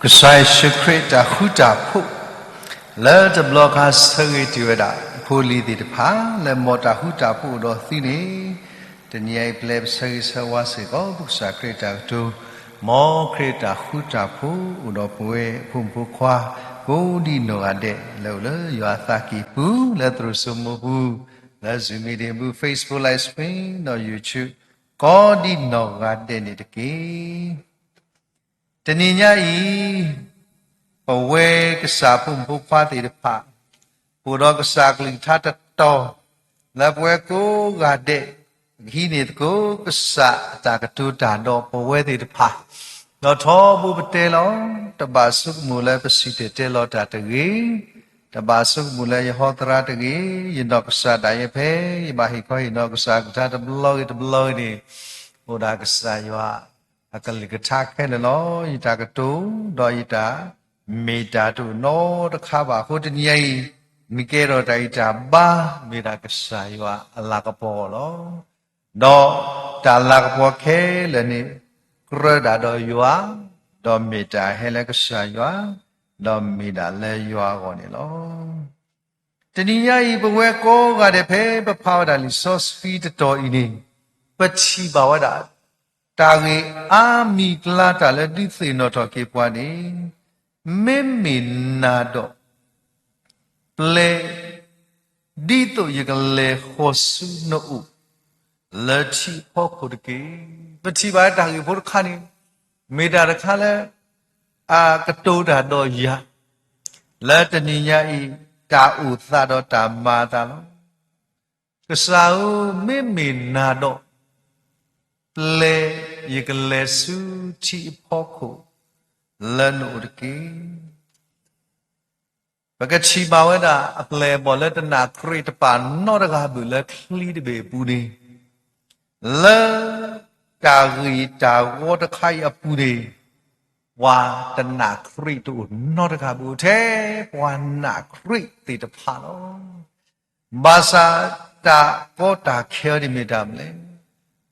ကစၢ်ယ့ၣ်ၡူးခရံာ်တၢ်ဃူတၢ်ဖိး လၢတဘျီခါဆၢဂ့ၤတ့ၢ်ဝဲဒၣ် ဖိလံၤသ့ၣ်တဖၣ် လၢမ်တၢ်ဃူတၢ်ဖိးအိၣ်ဒီးသုန့ၣ်, တနံၤအံၤပျဲပဆၢဂ့ၤဆၢဝါစ့ၢ်ကီး ပကစၢ်ခရံာ်တၢ်ကတိၤ, မ်ခရံာ်တၢ်ဃူတၢ်ဖိးအိၣ်ဒီးပဝဲအဖိမုၣ်ဖိခွါ ကိးဒံနီၢ်ဂၤဒဲး လၢအိၣ်လၢယွၤအသးကံၢ်ပူၤ လၢသရိာ်စိမိပူၤ, လၢ Zoom meeting ပူၤ Facebook Live Stream ဒီး YouTube ကိးဒံနီၢ်ဂၤဒဲးန့ၣ်တက့ၢ်. တနံၤညါအံၤ, ပဝဲကစၢ်ဖိမုၣ်ဖိခွါသ့ၣ်တဖၣ်, ပအိၣ်ဒီးကစၢ်ကလုၢ်ကထါတတီၤ, လၢပဝဲကိးဂၤဒဲး, ကဟံးန့ၢ်သကိးကစၢ်အတၢ်ကတိၤတၢ်ဒီးပဝဲသ့ၣ်တဖၣ်, ဒီးထီဘိပတဲလီၤ, တဘၣ်ဆိကမိၣ်လၢပစံၣ်တဲၤတဲလီၤတၢ်တဂ့ၤ, တဘၣ်ဆိကမိၣ်လၢယဟီသရၣ်တဂ့ၤ, ယနီၢ်ကစၢ်ဒၣ်ယဲဖဲ ယဘၣ်ဟ့ၣ်ခီဟ့ၣ်နီၤကစၢ်ကလုၢ်ကထါတဘျီဂ့ၤတဘျီဂ့ၤန့ၣ်, အိၣ်ဒၣ်ကစၢ်ယွၤ အကလုၢ်ကထါခဲလၢာ်လီၤ. ယတၢ်ကတိၤ, ဒီးယတၢ်မ့ၢ်တၢ်တအိၣ်နီတခါဘၣ်. အဃိတနံၤညါအံၤ, မ့ၢ်ကဲထီၣ်တၢ်ဂံၢ်တၢ်ဘါ မ့ၢ်ဒၣ်ကစၢ်ယွၤအလၤကပီၤလီၤ. ဒီးတၢ်လၤကပီၤခဲလၢာ်န့ၣ် ကြၢးဒၣ်ဒီးယွၤ, ဒီးမ့ၢ်တၢ်ဟဲလၢကစၢ်ယွၤ, ဒီးမ့ၢ်ဒၣ်လၢယွၤအဂီၢ်န့ၣ်လီၤ. တနံၤညါအံၤ ပဝဲကိးဂၤဒဲးဖဲပဖးဝဲဒၣ်လံာ်စီဆှံတတီၤအံၤန့ၣ်, ပထံၣ်ဘၣ်ဝဲဒၣ် တၢ်ဂ့ၢ်အါမံၤအကျါတၢ်လၢဒုးသ့ၣ်နီၣ်ထီၣ်က့ၤပှၤန့ၣ်, မ့မ့ၢ်နၤဒီး ပျဲ ဒ်သိးယကလဲၤဃီၤဆူနအိၣ် လၢထံအဖီခိၣ်တက့ၢ်. ပထံၣ်ဘၣ်တၢ်ဂ့ၢ်ဖိတခါန့ၣ်, မ့ၢ်တၢ်တခါလၢ အကတိၤတၢ်ဒီးယၤ, လၢတနံၤညါအံၤ တၢ်အိၣ်သးဒီးတၢ်မၤအသးလီၤ. ကစၢ်ဧၢ, မ့မ့ၢ်နၤဒီး ပျဲ ယကလဲၤဆူထံအဖီခိၣ် လၢနအိၣ်တက့ၢ်. ပကထံၣ်ဘၣ်ဝဲဒၣ် အပျဲၢ်အဘီၣ်လၢတနာ်ခရံာ်တပာ်နီတဂၤဘၣ်လၢချံတဘ့ၣ်အပူၤန့ၣ်, လၢတၢ်ဂ့ၢ်တၢ်ဝီတခါအံၤအပူၤန့ၣ်, ပှၤတနာ်ခရံာ်တအိၣ်နီတဂၤဘၣ်, အိၣ်ထဲပှၤနာ်ခရံာ်သ့ၣ်တဖၣ်လီၤ. ဘၣ်ဆၣ်တၢ်ကီတၢ်ခဲအံၤန့ၣ်မ့ၢ်တၢ်မနုၤလဲၣ်,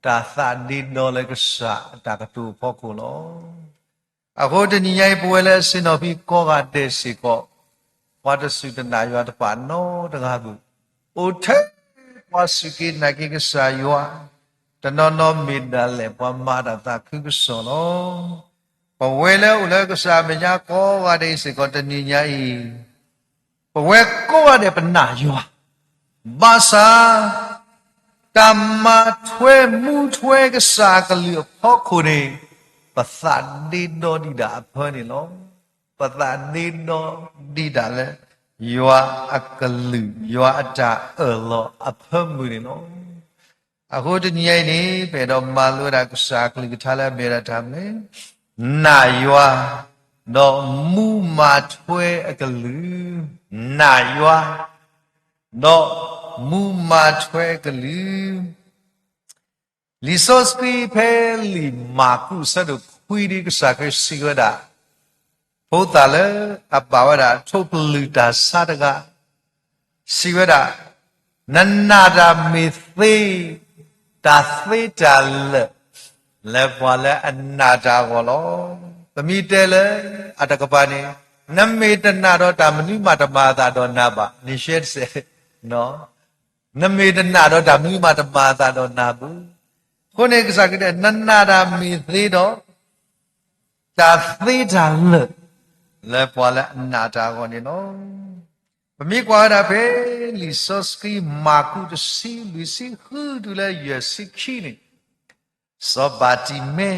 တၢ်သးဒ့ဒီလၢကစၢ်အတၢ်ကတိၤအဖီခိၣ်လီၤ. အဃိတနံၤညါအံၤ ပဝဲလၢအဆ့ၣ်နီၤဖံးကိးဂၤဒဲးစ့ၢ်ကီး, ပှၤတစူၢ်တနာ်ယွၤတပာ်နီတဂၤဘၣ်, အိၣ်ထဲပှၤစူၢ်က့ၤနာ်က့ၤကစၢ်ယွၤ, တနီၤနီၤမ့ၢ်ဒၣ်လဲာ်ပှၤမၤတၢ်သးခုကစီၣ်လီၤ. ပဝဲလၢအိၣ်လၢကစၢ်အမဲာ်ညါကိးဂၤဒဲးအံၤစ့ၢ်ကီး တနံၤညါအံၤ, ပဝဲကိးဂၤဒဲးပနာ်ယွၤ, ဘၣ်ဆၣ် တၢ်မၤထွဲမူထွဲကစၢ်အကလုၢ်အဖီခိၣ်န့ၣ်, ပသးဒ့ဒီဒံးဒၣ်အဖၢန့ၣ်လီၤ. ပသးဒ့ဒီဒံးဒၣ်လၢ ယွၤအကလုၢ် ယွၤအတၢ်အၢၣ်လီၤအဖၢမုၢ်န့ၣ်လီၤ. အဃိတနံၤညါအံၤန့ၣ် ပအဲၣ်ဒိးမၤလိဝဲဒၣ်ကစၢ်အကလုၢ်ကထါလၢအမ့ၢ်ဝဲဒၣ်တၢ်မနုၤလဲၣ်, နာ်ယွၤ, ဒီးမူမၤထွဲအကလုၢ်, နာ်ယွၤ, ဒီးမူမၤထွဲအကလုၢ် လံာ်စီဆှံဖဲလံာ်မၢ်ကူးအဆၢဒိၣ်ခွံဒ်ကစၢ်ခရံာ်စံးဝဲဒၣ်, ဖိသၣ်လၢအဘၣ်ဝဲဒၣ်ထိၣ်ပလုၢ်တၢ်ဆါတဂၤ, စံးဝဲဒၣ်, နနာ်တၢ်မ့ၢ်သ့, တၢ်သ့တၢ်လၢာ်, လၢပှၤလၢအနာ်တၢ်အဂီၢ်လီၤ. ပမ့ၢ်တဲလၢအတကပၤန့ၣ်, နမ့ၢ်တနာ်ဒီးတၢ်မနုၤမးတမၤအသးဒီးနၤဘၣ်, နရှဲတစဲး နမ့ၢ်တနာ်ဒီးတၢ်မနုၤမးတမၤအသးဒီးနၤဘၣ်. အဃိန့ၣ်ကစၢ်ခရံာ်တဲ နနာ်တၢ်မ့ၢ်သ့ဒီး တၢ်သ့တၢ်လၢာ် လၢပှၤလၢအနာ်တၢ်အဂီၢ်န့ၣ်လီၤ. ပမ့ၢ်ကွၢ်ဝဲဒၣ်ဖဲလံာ်စီဆှံမၢ်ကူးတဆံ လွံၢ်ဆံဃုတုၤလၢယဲၢ်ဆံခံန့ၣ်, စီၤဘၤတံၤမဲ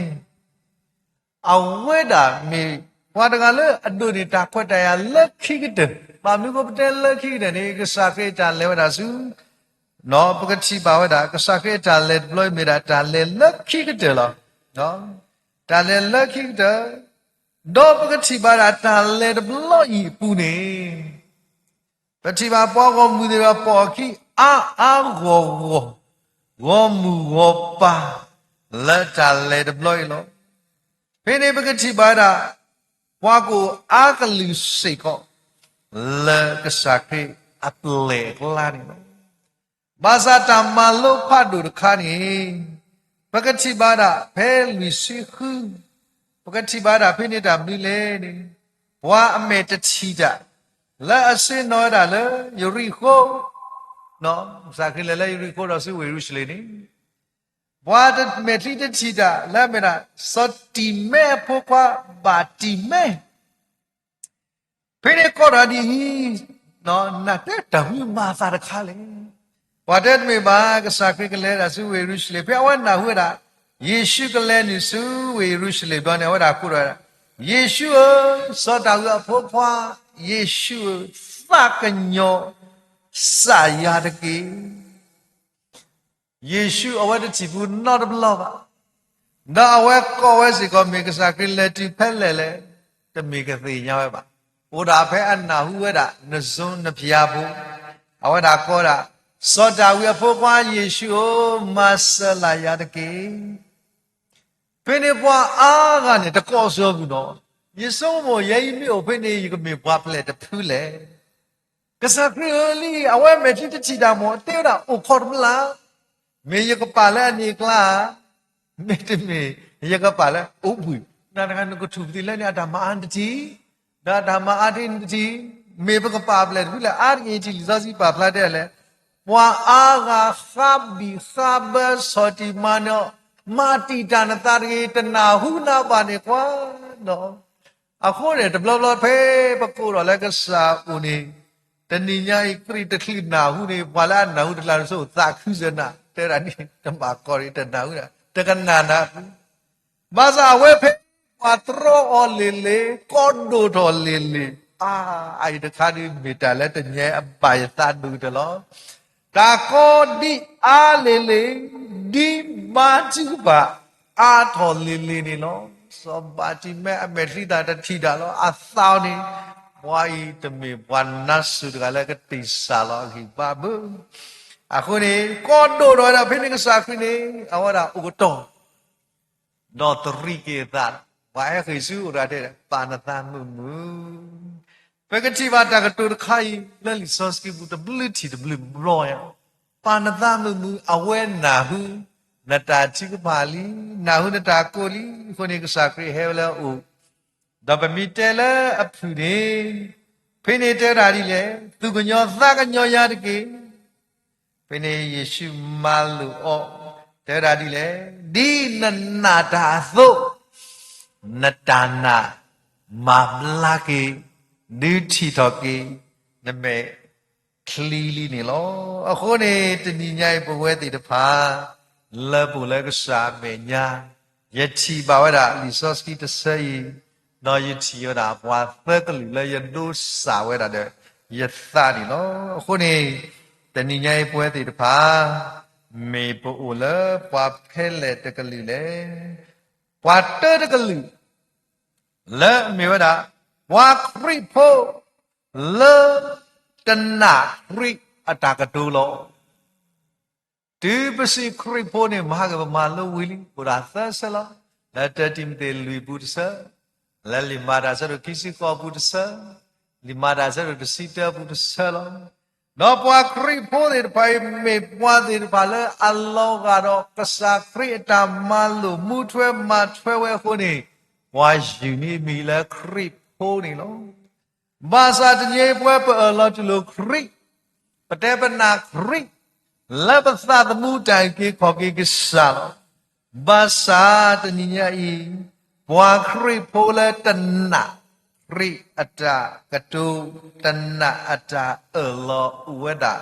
အဝဲဒၣ်မ့ၢ်ပှၤတဂၤလၢအဒိးန့ၢ်တၢ်ခွဲးတၢ်ယာ်လၢခံကတၢၢ်, ဘၣ်မနုၤအဃိပတဲလၢခံကတၢၢ်န့ၣ် ကစၢ်ခရံာ်အတၢ်လဲၤဝဲဒၣ်ဆူ ပကထံၣ်ဘၣ်ဝဲဒၣ် ကစၢ်ခရံာ်အတၢ်လဲၤတဘျီအံၤမ့ၢ်ဒၣ်တၢ်လဲၤလၢခံကတၢၢ်လီၤ. တၢ်လဲၤလၢခံကတၢၢ်, ဒီးပကထံၣ်ဘၣ်ဒၣ်တၢ်လဲၤတဘျီအံၤအပူၤန့ၣ် ပထံၣ်ဘၣ်ပှၤဂီၢ်မုၢ်သ့ၣ်တဖၣ်ပိာ်အခံ အါအါဂီၢ်ဂီၢ်, ဂီၢ်မုၢ်ဂီၢ်ပၤ လၢတၢ်လဲၤတဘျီအံၤလီၤ. ဖဲန့ၣ်ပကထံၣ်ဘၣ်ဝဲဒၣ် ပှၤကအိၣ်အါကလုာ်စ့ၢ်ကီး လၢကစၢ်ခရံာ်အပျဲၢ်အကျါန့ၣ်လီၤ. ဘၣ်ဆၣ်တၢ်မၤလိဖးဒိၣ်တခါန့ၣ် ပကထံၣ်ဘၣ်ဒၣ်ဖဲလွံၢ်ဆံဃု, ဖဲ ပကထံၣ်ဘၣ်ဒၣ်ဖဲန့ၣ်တၢ်မနုၤလဲၣ်န့ၣ်, ပှၤအမဲာ်တထံၣ်တၢ် လၢအဆ့ၣ်နီၤဝဲဒၣ်လၢယရံၣ်ဃိၣ်, ကစၢ်ခရံာ်လဲၤလၢယရံၣ်ဃိၣ်ဒီးဆူဝ့ၢ်ယရူၤၡလ့ၣ်န့ၣ်, ပှၤမဲာ်ချံတထံၣ်တၢ်လၢအမ့ၢ်ဒၣ် စီၤတံၤမဲအဖိခွါဘၣ်တံၤမဲ ဖဲန့ၣ်ကိးထီၣ်ဒ်အံၤ, နတဲတၢ်မနုၤမၤအသးတခါလဲၣ်. ပှၤတဲတမ့ၢ်ဘၣ်, ကစၢ်ခရံာ်ကလဲၤဒၣ်ဆူဝ့ၢ်ယရူၤၡလ့ၣ်, ဖဲအဝဲနၢ်ဟူဝဲဒၣ် ယ့ၣ်ၡူးကလဲၤနုာ်ဆူဝ့ၢ်ယရူၤၡလ့ၣ်ဘျီန့ၣ် အဝဲဒၣ်ကိးထီၣ်ဝဲဒၣ်, ယ့ၣ်ၡူးဧၢ, စီၤဒၤဝံးအဖိခွါ, ယ့ၣ်ၡူးဧၢ, သးကညီၤစၢ်ယၤတက့ၢ်. ယ့ၣ်ၡူးအဝဲတထံၣ်ပူၤနီတဘျီဘၣ်. ဒီးအဝဲကိးဝဲစ့ၢ်ကီး မ့ၢ်ကစၢ်ခရံာ်လဲၤတုၤဖဲလဲၣ်လဲၣ်, တမ့ၢ်ကသ့ၣ်ညါဝဲဘၣ်. အိၣ်ဒၣ်ဖဲအနၢ်ဟူဝဲဒၣ် နစိနဖၠါပူၤ, အဝဲဒၣ်ကိးဒၣ်, စီၤဒၤဝံးအဖိခွါယ့ၣ်ၡူးဧၢ, မၤစၢၤလၢ်ယၤတက့ၢ်. ဖဲန့ၣ်ပှၤအါဂၤန့ၣ် တကိးစၢၤဘၣ်နီၤ, ယဆိကမိၣ် ယဲအံၤမ့ၢ်အိၣ်ဖဲန့ၣ် ယကမ့ၢ်ပှၤဖဲလဲၣ်တဖုလဲၣ်. ကစၢ်ခရံာ်ဧၢလံ, အဝဲမဲာ်ချံတထံၣ်တၢ်မ့ၢ် တဲဝဲဒၣ်အိၣ်ခိးတဘျီ, မ့ၢ်ယကပာ်လၢအန့ၣ်အကျါ, မ့တမ့ၢ် ယကပာ်လၢအိၣ်ဘှံး, နတဂၤနကထူၣ်ပသံးလၢန့ၣ် အတၢ်မၤအါတထံၣ်, ဒီးအတၢ်မၤအါတထံၣ်, မ့ၢ်ပကပာ်ဖဲလဲၣ်တဖုလဲၣ်, အါတက့ၢ်ထံၣ်လံာ်စီဆှံပာ်ဖျါတဲလဲၣ်, ပှၤအါဂၤဃါဘံၣ်ဃါဘၢစီၤတံၤမါန့ၣ်, မၤတံာ်တာ်နသးတဂ့ၤ, တနၢ်ဟူနၤဘၣ်န့ၣ်ကွၢ်ဒီး အဃိန့ၣ် တဘျီဘျီဖဲပကိးထီၣ်လၢကစၢ်အအိၣ်န့ၣ်, တနံၤညါအံၤ ခရံာ်တချုးနၢ်ဟူန့ၣ် ပှၤလၢအနၢ်ဟူတကျါတစိၤ သးခုစၢၤနၤ, တဲဒၣ်န့ၣ် တဘၣ်ကီးန့ၣ် တနၢ်ဟူဒၣ် တကနၣ်နၤ, ဘၣ်ဆၣ်အဝဲဖဲ ပှၤတြီအီၤလ့ၤလ့ၤ, ကိးဒိၣ်ထီၣ်လ့ၤလ့ၤ, အါ, အအံၤတခါဒုးမ့ၢ်တၢ်လၢတနံၤညါအံၤအဘၣ်ယသးဒိၣ်ကတၢၢ်လီၤ. တၢ်ကီဒ်အါလ့ၤလ့ၤ, ဒ်ဘါထုကဖၣ်အါထီၣ်လ့ၤလ့ၤန့ၣ်လီၤ. စီၤဘၤတံၤမဲအမဲာ်ချံသၣ်တထံၣ်တၢ်လီၤ. အသးအီၤန့ၣ်, ပှၤအံၤတမ့ၢ်ပှၤနါစူၣ်တဂၤလၢကတ့ၢ်စၢ်လီၤအဂံၢ်ဘါဘၣ်. အဃိန့ၣ် ကိးဒိၣ်ထီၣ်ဝဲဒၣ်ဖဲန့ၣ်ကစၢ်ခရံာ်န့ၣ် အဝဲဒၣ်အိၣ်ကတီၢ် ဒီးတရံးက့ၤအသး, ပှၤဟဲဃ့ၢ်ဆူအအိၣ်တဂၤတဲ, ပာ်နသးမုာ်မုာ်. ပကထံၣ်ဘၣ်တၢ်ကတိၤတခါအံၤ လၢလံာ်စီဆှံပူၤတဘျုးထံၣ်တဘျုးဘျီညါ, ပာ်နသးမုာ်မုာ်, အဝဲနၢ်ဟူနတၢ်ထုကဖၣ်လံ, နၢ်ဟူနတၢ်ကိးလံ, အဃိန့ၣ်ကစၢ်ခရံာ်ဟဲဝဲလၢအအိၣ်, ဒီးပမ့ၢ်တဲလၢအဖုၣ်န့ၣ်, ဖဲန့ၣ်တဲဝဲဒၣ်ဒ်လဲၣ်, သူၣ်ကညီၤသးကညီၤယၤတက့ၢ်. ဖဲန့ၣ်ယ့ၣ်ၡူးမၤလိာ်အီၤ, တဲဝဲဒၣ်ဒ်လဲၣ်, ဒ်နနာ်တၢ်အသိး, နတၢ်နာ်မၤဘျါက့ၤ, ဒုးထံၣ်ထီၣ်က့ၤ, နမဲာ်ချံလံန့ၣ်လီၤ. အဃိန့ၣ် တနံၤညါအံၤပဝဲသ့ၣ်တဖၣ် လၢပအိၣ်လၢကစၢ်အမဲာ်ညါ, ယထံၣ်ဘၣ်ဝဲဒၣ်လံာ်စီဆှံတဆၢအံၤ, ဒီးယထံၣ်ဝဲဒၣ်ပှၤသၢကလုာ်လၢယဒိစၢ်ဝဲဒၣ်ဒီးယသးန့ၣ်လီၤ. အဃိန့ၣ် တနံၤညါအံၤပဝဲသ့ၣ်တဖၣ် မ့ၢ်ပအိၣ်လၢပှၤဖဲလဲၣ်တကလုာ်လဲၣ်. ပှၤတၢတကလုာ် လၢအမ့ၢ်ဝဲဒၣ် ပှၤခရံာ်ဖိ လၢတနာ်ခရံာ်အတၢ်ကတိၤလီၤ. တုၤပစံးခရံာ်ဖိန့ၣ် မဟါကပမၤလိဝံၤလံ အိၣ်ဒၣ်သၢဆၢလီၤ. လၢတၢတံၤမသ့းလွံၢ်ပူၤတဆၢ, လၢလံာ်မၤတၢ်ဆၢဒိၣ်ခံဆံဃိးပူၤတဆၢ, လံာ်မၤတၢ်ဆၢဒိၣ်တဆံတၢပူၤတဆၢလီၤ. ဒီးပှၤခရံာ်ဖိသ့ၣ်တဖၣ်အံၤ မ့ၢ်ပှၤသ့ၣ်တဖၣ်လၢအလီၤဂာ်ဒီးကစၢ်ခရံာ်အတၢ်မၤလိာ်မူထွဲမၤထွဲဝဲအဃိန့ၣ်, ပှၤယုၢ်န့ၣ်အမံၤလၢခရံာ်ဖိန့ၣ်လီၤ. ဘၣ်ဆၣ်တနံၤအံၤပဝဲပအၢၣ်လီၤတူၢ်လိာ်ခရံာ်, ပတဲပနာ်ခရံာ်, လၢပသးသမူတၢ်အုၣ်က့ၤခီၣ်က့ၤကစၢ်လီၤ. ဘၣ်ဆၣ်တနံၤညါအံၤ, ပှၤခရံာ်ဖိလၢတနာ်ခရံာ်အတၢ်ကတိၤ, တနာ်အတၢ်အၢၣ်လီၤအိၣ်ဝဲဒၣ်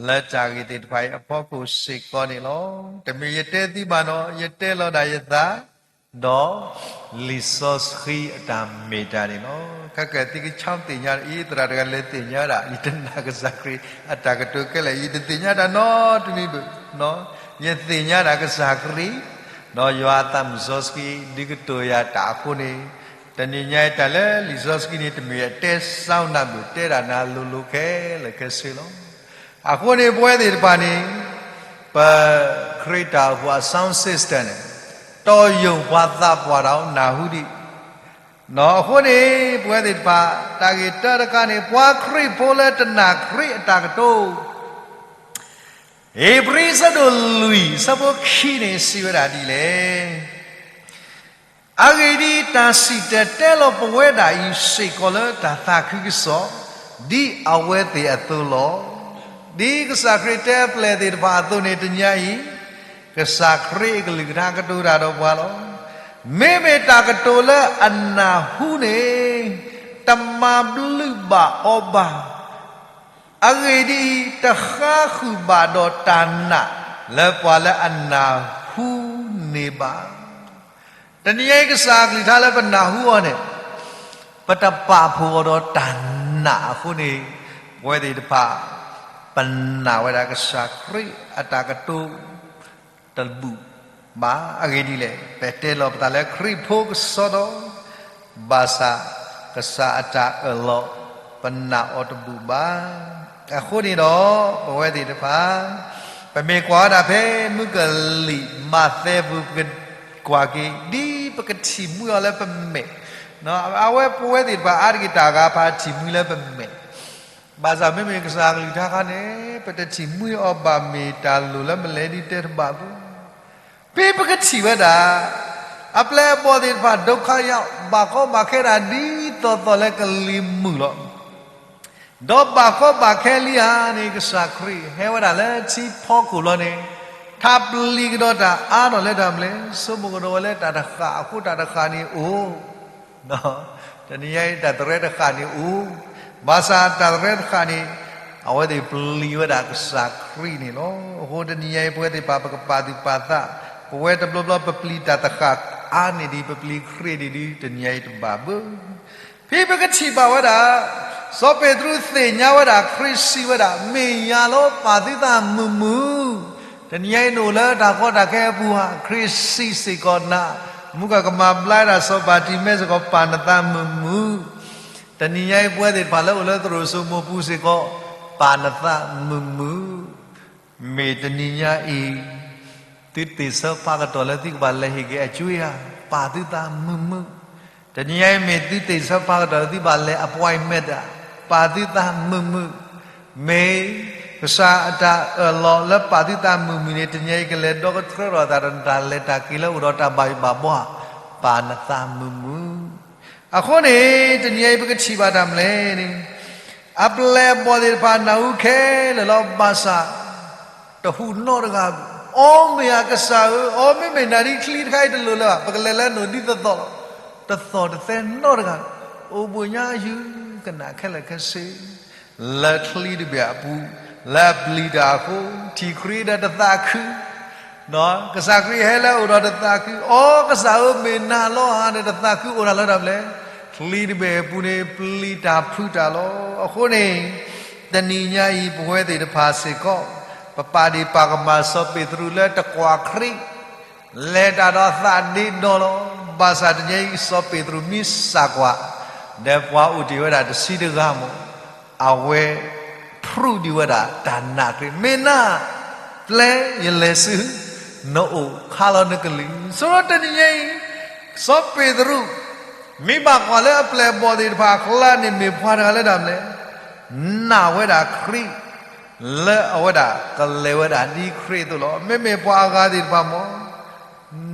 လၢတၢ်ဂ့ၢ်သ့ၣ်တဖၣ်အံၤအဖီခိၣ်စ့ၢ်ကီးန့ၣ်လီၤ. တမ့ၢ်ယတဲသုဘၣ်နီၤ, ယတဲလီၤဒၣ်ယသး, ဒီးလံာ်စီဆှံအတၢ်မ့ၢ်တၢ်န့ၣ်လီၤ. ခဲကဲသံကဆါသ့ၣ်ညါအံၤ သရၣ်တဂၤလဲၤသ့ၣ်ညါဒၣ် ယတနာ်ကစၢ်ခရံာ်အတၢ်ကတိၤခဲလၢာ်, ယတသ့ၣ်ညါတၢ်နီတမံၤဘၣ်. ယသ့ၣ်ညါဒၣ်ကစၢ်ခရံာ်, ဒီးယွၤအသးမုၣ်စီဆှံဒုးကတိၤယၤတၢ်အဃိန့ၣ်, တနံၤညါအံၤတၢ်လၢလံာ်စီဆှံန့ၣ် တမ့ၢ်အတဲဆါနၤဘၣ်, တဲဒၣ်နၤလိၤလိၤခဲလၢာ်ခဲဆ့လီၤ. အဃိန့ၣ် ပဝဲသ့ၣ်တဖၣ်န့ၣ်, ပခရံာ်တၢ်အိၣ်ဖှိၣ်အ sound system န့ၣ်, တီယိာ်ပှၤသးပှၢ်တၢ်အိၣ်နၢ်ဟူဒံး, အဃိန့ၣ် ပဝဲသ့ၣ်တဖၣ် တၢ်ဂ့ၢ်တၢတခါန့ၣ် ပှၤခရံာ်ဖိလၢတနာ်ခရံာ်အတၢ်ကတိၤ, ဧ့ၤဘြံၤအဆၢဒိၣ်လွံၢ် အဆၢဖိခံန့ၣ် စံးဝဲဒၣ်ဒ်လဲၣ်. အဂ့ၢ်ဒ်အံၤ, တၢ်စံၣ်တဲၤတဲလီၤပဝဲဒၣ်အံၤစ့ၢ်ကီးလၢတၢ်သးခုကစီၣ်, ဒ်အဝဲသ့ၣ်အသိးလီၤ. ဒ်ကစၢ်ခရံာ်တဲအပျဲၢ်သ့ၣ်တဖၣ်အသိးန့ၣ် တနံၤအံၤ, ကစၢ်ခရံာ်အကလုၢ်ကထါကတိၤတၢ်ဒီးပှၤလီၤ. မ့မ့ၢ်တၢ်ကတိၤလၢအနၢ်ဟူန့ၣ် တမၤဘျုးဘၣ်အီၤဘၣ်. အဂ့ၢ်ဒ်အံၤ, တဃါဃုာ်ဘၣ်ဒီးတၢ်နာ်လၢပှၤလၢအနၢ်ဟူန့ၣ်ဘၣ်. တနံၤအံၤကစၢ်အကလုၢ်ကထါလၢပနၢ်ဟူအီၤန့ၣ်, ပတပာ်ဖှိၣ်အီၤဒီးတၢ်နာ်အဃိန့ၣ်, ပဝဲသ့ၣ်တဖၣ် ပနာ်ဝဲဒၣ်ကစၢ်ခရံာ်အတၢ်ကတိၤ တဘူၣ်ဘၣ်. အဂ့ၢ်ဒ်လဲၣ်, ပတဲလီၤပသးလၢခရံာ်ဖိကစီဒီ, ဘၣ်ဆၣ်ကစၢ်အတၢ်အၢၣ်လီၤ ပနာ်အီၤတဘူၣ်ဘၣ်. အဃိန့ၣ်ဒီး ပဝဲသ့ၣ်တဖၣ် ပမ့ၢ်ကွၢ်ဝဲဒၣ်ဖဲမုၢ်ကလံာ်မးသဲပူၤ ပကကွၢ်က့ၤ ဒ်ပကထံၣ်မှံအီၤလၢပမဲာ်, အဝဲပဝဲသ့ၣ်တဖၣ်အါတက့ၢ်တၢ်ဂၤဖးထံၣ်မှံလၢပမဲာ် ဘၣ်ဆၣ်မ့မ့ၢ်ကစၢ်အကလုၢ်ကထါခါန့ၣ် ပတထံၣ်မှံအီၤဘၣ်မ့ၢ်တၢ်လိၣ်လၢမလဲၤဒ်တဲတဘၣ်ဘၣ်. ဖဲပကထံၣ်ဝဲဒၣ် အပျဲၢ်အဘီၣ်သ့ၣ်တဖၣ် ဒုက္ခရောက် ဘၣ်ကီဘၣ်ခဲဒၣ်ဒ်သိးသိးလၢကလံၤမုၢ်လီၤ. ဒီးဘၣ်ကီဘၣ်ခဲလံဧါန့ၣ် ကစၢ်ခရံာ်ဟဲဝဲဒၣ်လၢထံဖီခိၣ်လီၤန့ၣ်, ထးပျံၤကဒီးတၢ်အါထီၣ်လၢတၢ်မနုၤလဲၣ်, ဆိကမိၣ်ကဒီးဝဲလၢတၢ်တဃၣ်အဃိတၢ်တဃၣ်န့ၣ်အိၣ် တနံၤညါအံၤတၢ်သရဲတဃၣ်န့ၣ်အိၣ်, ဘၣ်ဆၣ်တၢ်သရဲတဃၣ်န့ၣ် အဝဲသ့ၣ်ပျံၤဝဲဒၣ်ကစၢ်ခရံာ်န့ၣ်လီၤ. အဃိတနံၤညါအံၤပဝဲသ့ၣ်တဖၣ် ပကပာ်သူၣ်ပာ်သး, ပဝဲတဘျီဘျီပပျံၤတၢ်တဃၣ်အါန့ၢ်ဒံး ပပျံၤခရံာ်န့ၢ်ဒံး တနံၤညါအံၤတဘၣ်ဘၣ်. ဖဲပကထံၣ်ဘၣ်ဝဲဒၣ် စီၤပ့းတရူးသ့ၣ်ညါဝဲဒၣ် ခရံာ်စံးဝဲဒၣ် မ့ၢ်ယၤလီၤ ပာ်သုသးမုာ်မုာ် တနံၤညါအံၤနအိၣ်လၢတၢ်ကီတၢ်ခဲအပူၤဧါ, ခရံာ်စံးစ့ၢ်ကီးနၤ, မူကကမၤဘျါဒၣ်စီၤဘၤတံၤမဲးစ့ၢ်ကီး ပာ်နသးမုာ်မုာ်, တနံၤညါအံၤပဝဲသ့ၣ်တဖၣ်လၢအိၣ်လၢသရိာ်စိမိၤပူၤစ့ၢ်ကီး ပာ်နသးမုာ်မုာ်, မ့ၢ်တနံၤညါအံၤ သုတ့ၢ်ဆၢဖးကတီၢ်လၢသုကဘၣ်လဲၤဟ့ၣ်က့ၤအကွ့ဧါ, ပာ်သုသးမုာ်မုာ်, တနံၤညါအံၤမ့ၢ်သုတ့ၢ်ဆၢဖးကတီၢ်လၢသုဘၣ်လဲၤ appointment ဧါ, ပာ်သုသးမုာ်မုာ်, မ့ၢ်ကစၢ်အတၢ်အၢၣ်လီၤလၢပာ်သုသးမုာ်မုာ်န့ၣ် တနံၤညါအံၤကလဲၤဒီကထြၢထီၣ်သးဒီးနတၢ်လဲၤတၢ်က့ၤလၢအိၣ်ဒီးတၢ်ဘၣ်ယိၣ်ဘၣ်ဘှီဧါ, ပာ်နသးမုာ်မုာ်. အဃိန့ၣ် တနံၤညါအံၤပကထံၣ်ဘၣ်တၢ်မနုၤလဲၣ်န့ၣ်, အပျဲၢ်အဘီၣ်သ့ၣ်တဖၣ်နၢ်ဟူခဲလၢာ်လီၤ ဘၣ်ဆၣ် တဟူးနီတဂၤ, အီမ့ၢ်ဧါကစၢ်ဧၢ, အီမ့မ့ၢ်နၤဒ်ချံတခါအံၤတလိၣ်လၢၤဘၣ်, ပကလဲၤလၢနအိၣ်ဒ်သိးသိးလီၤ, တသီၣ်တသဲနီတဂၤ, အိၣ်ဘှံးညါယုၢ်ကနၣ်ခဲလၢာ်ခဲဆ့ လၢချံတဘ့ၣ်အပူၤ, လၢအပျံၤတၢ်အဃိ, ထံၣ်ခရံာ်ဒီးတသးခု, ကစၢ်ခရံာ်ဟဲလၢအအိၣ်ဒီးတသးခု, အီကစၢ်ဧၢမ့ၢ်နၤလီၤဧါန့ၣ် တသးခုအိၣ်တၢ်လၢတၢ်မနုၤလဲၣ်, ချံတဘ့ၣ်အပူၤန့ၣ် ပျံၤတၢ်ဖုးတၢ်လီၤ. အဃိန့ၣ် တနံၤညါအံၤပဝဲသ့ၣ်တဖၣ်စ့ၢ်ကီး, ပပာ်ဒ့ၣ်ပာ်ကမၣ်စီၤပ့းတရူးလၢတကွၢ်ခရံာ် လဲၤတၢ်ဒီးသးဒ့ဒီလီၤ. ဘၣ်ဆၣ်တနံၤညါအံၤ စီၤပ့းတရူးမ့ၢ်စၢ်ကွၢ်, ဒီးပှၤအိၣ်တ့ၢ်ဝဲဒၣ်တဆံတဂၤမး, အဝဲ ဖုးဒံးဝဲဒၣ်တၢ်နာ်ခရံာ်, မ့ၢ်နၤ, ပျဲယလဲၤဆူ နအိၣ်ခးလီၤနကလုၢ်. ဆိဒီးတနံၤညါအံၤ, စီၤပ့းတရူး မ့ၢ်ဘၣ်ကွၢ်လၢအပျဲၢ်အဘီၣ်သ့ၣ်တဖၣ်အကျါန့ၣ် မ့ၢ်ပှၤတဂၤလၢတၢ်မနုၤလဲၣ်, နာ်ဝဲဒၣ်ခရံာ်, လၢအဝဲဒၣ်ကလဲၤဝဲဒၣ်ဒ်ခရံာ်အသိးလီၤ. မ့မ့ၢ်ပှၤအဂၤသ့ၣ်တဖၣ်မး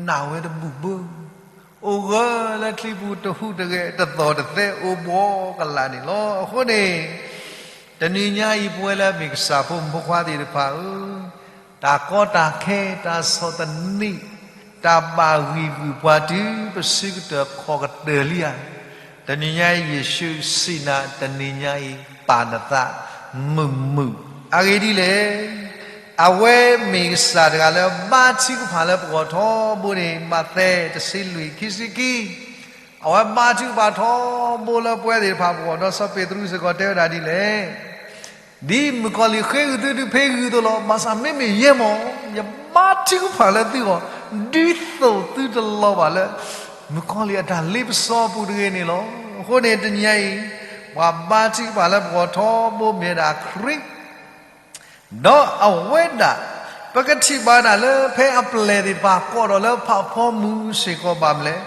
နာ်ဝဲတဘူၣ်ဘၣ်, အိၣ်ဂၢၢ်လၢချံပူၤတဟူးတဂဲၤ တသီၣ်တသဲအိၣ်ဘှီကလာ်န့ၣ်လီၤ. အဃိန့ၣ် တနံၤညါအံၤပဝဲလၢအမ့ၢ်ကစၢ်ဖိမုၣ်ဖိခွါသ့ၣ်တဖၣ်ဧၢ, တၢ်ကီတၢ်ခဲ တၢ်ဆီၣ်သနံး တၢ်ဘၣ်ဂံၢ်ဂုာ်ပှၤတုၤပစုကတၢၢ်ခီၣ်ကတၢၢ်လံဧါ. တနံၤညါအံၤယ့ၣ်ၡူးစံးနၤ တနံၤညါအံၤပာ်နသးမုာ်မုာ်. အဂ့ၢ်ဒ်လဲၣ်, အဝဲမ့ၢ်ကစၢ်တဂၤလၢဘါထုကဖၣ်လၢပဂီၢ်ထီဘိန့ၣ် မးသဲတဆံလွံၢ်ခံဆံခံ အဝဲဘါထုကဖၣ်ထီဘိလၢပဝဲသ့ၣ်တဖၣ်ပဂီၢ်ဒီးစီၤပ့းတရူးစ့ၢ်ကီးတဲဝဲဒၣ်ဒ်လဲၣ်, ဒ်မုၣ်ကီၤလံၢ်ဃ့ဂုာ်သုဒုးဖ့ဂုာ်အသိးလီၤ. ဘၣ်ဆၣ်မ့မ့ၢ်ယဲမး ယဘါထုကဖၣ်လၢသုဂီၢ် ဒ်သိးသုတလီၤဘၣ်လၢ မုၣ်ကီၤလံၢ်အတၢ်လ့ပစီအပူၤတဂ့ၤန့ၣ်လီၤ. အဃိန့ၣ်တနံၤညါအံၤ ပှၤဘါထုကဖၣ်လၢပဂီၢ်ထီဘိမ့ၢ်ဝဲဒၣ်ခရံာ် ဒီးအဝဲဒၣ် ပကထံၣ်ဘၣ်ဒၣ်လၢဖဲအပျဲၢ်သ့ၣ်တဖၣ်ကိးထီၣ်လၢဖးဖီမုၢ်စ့ၢ်ကီးဘၣ်မနုၤလဲၣ်,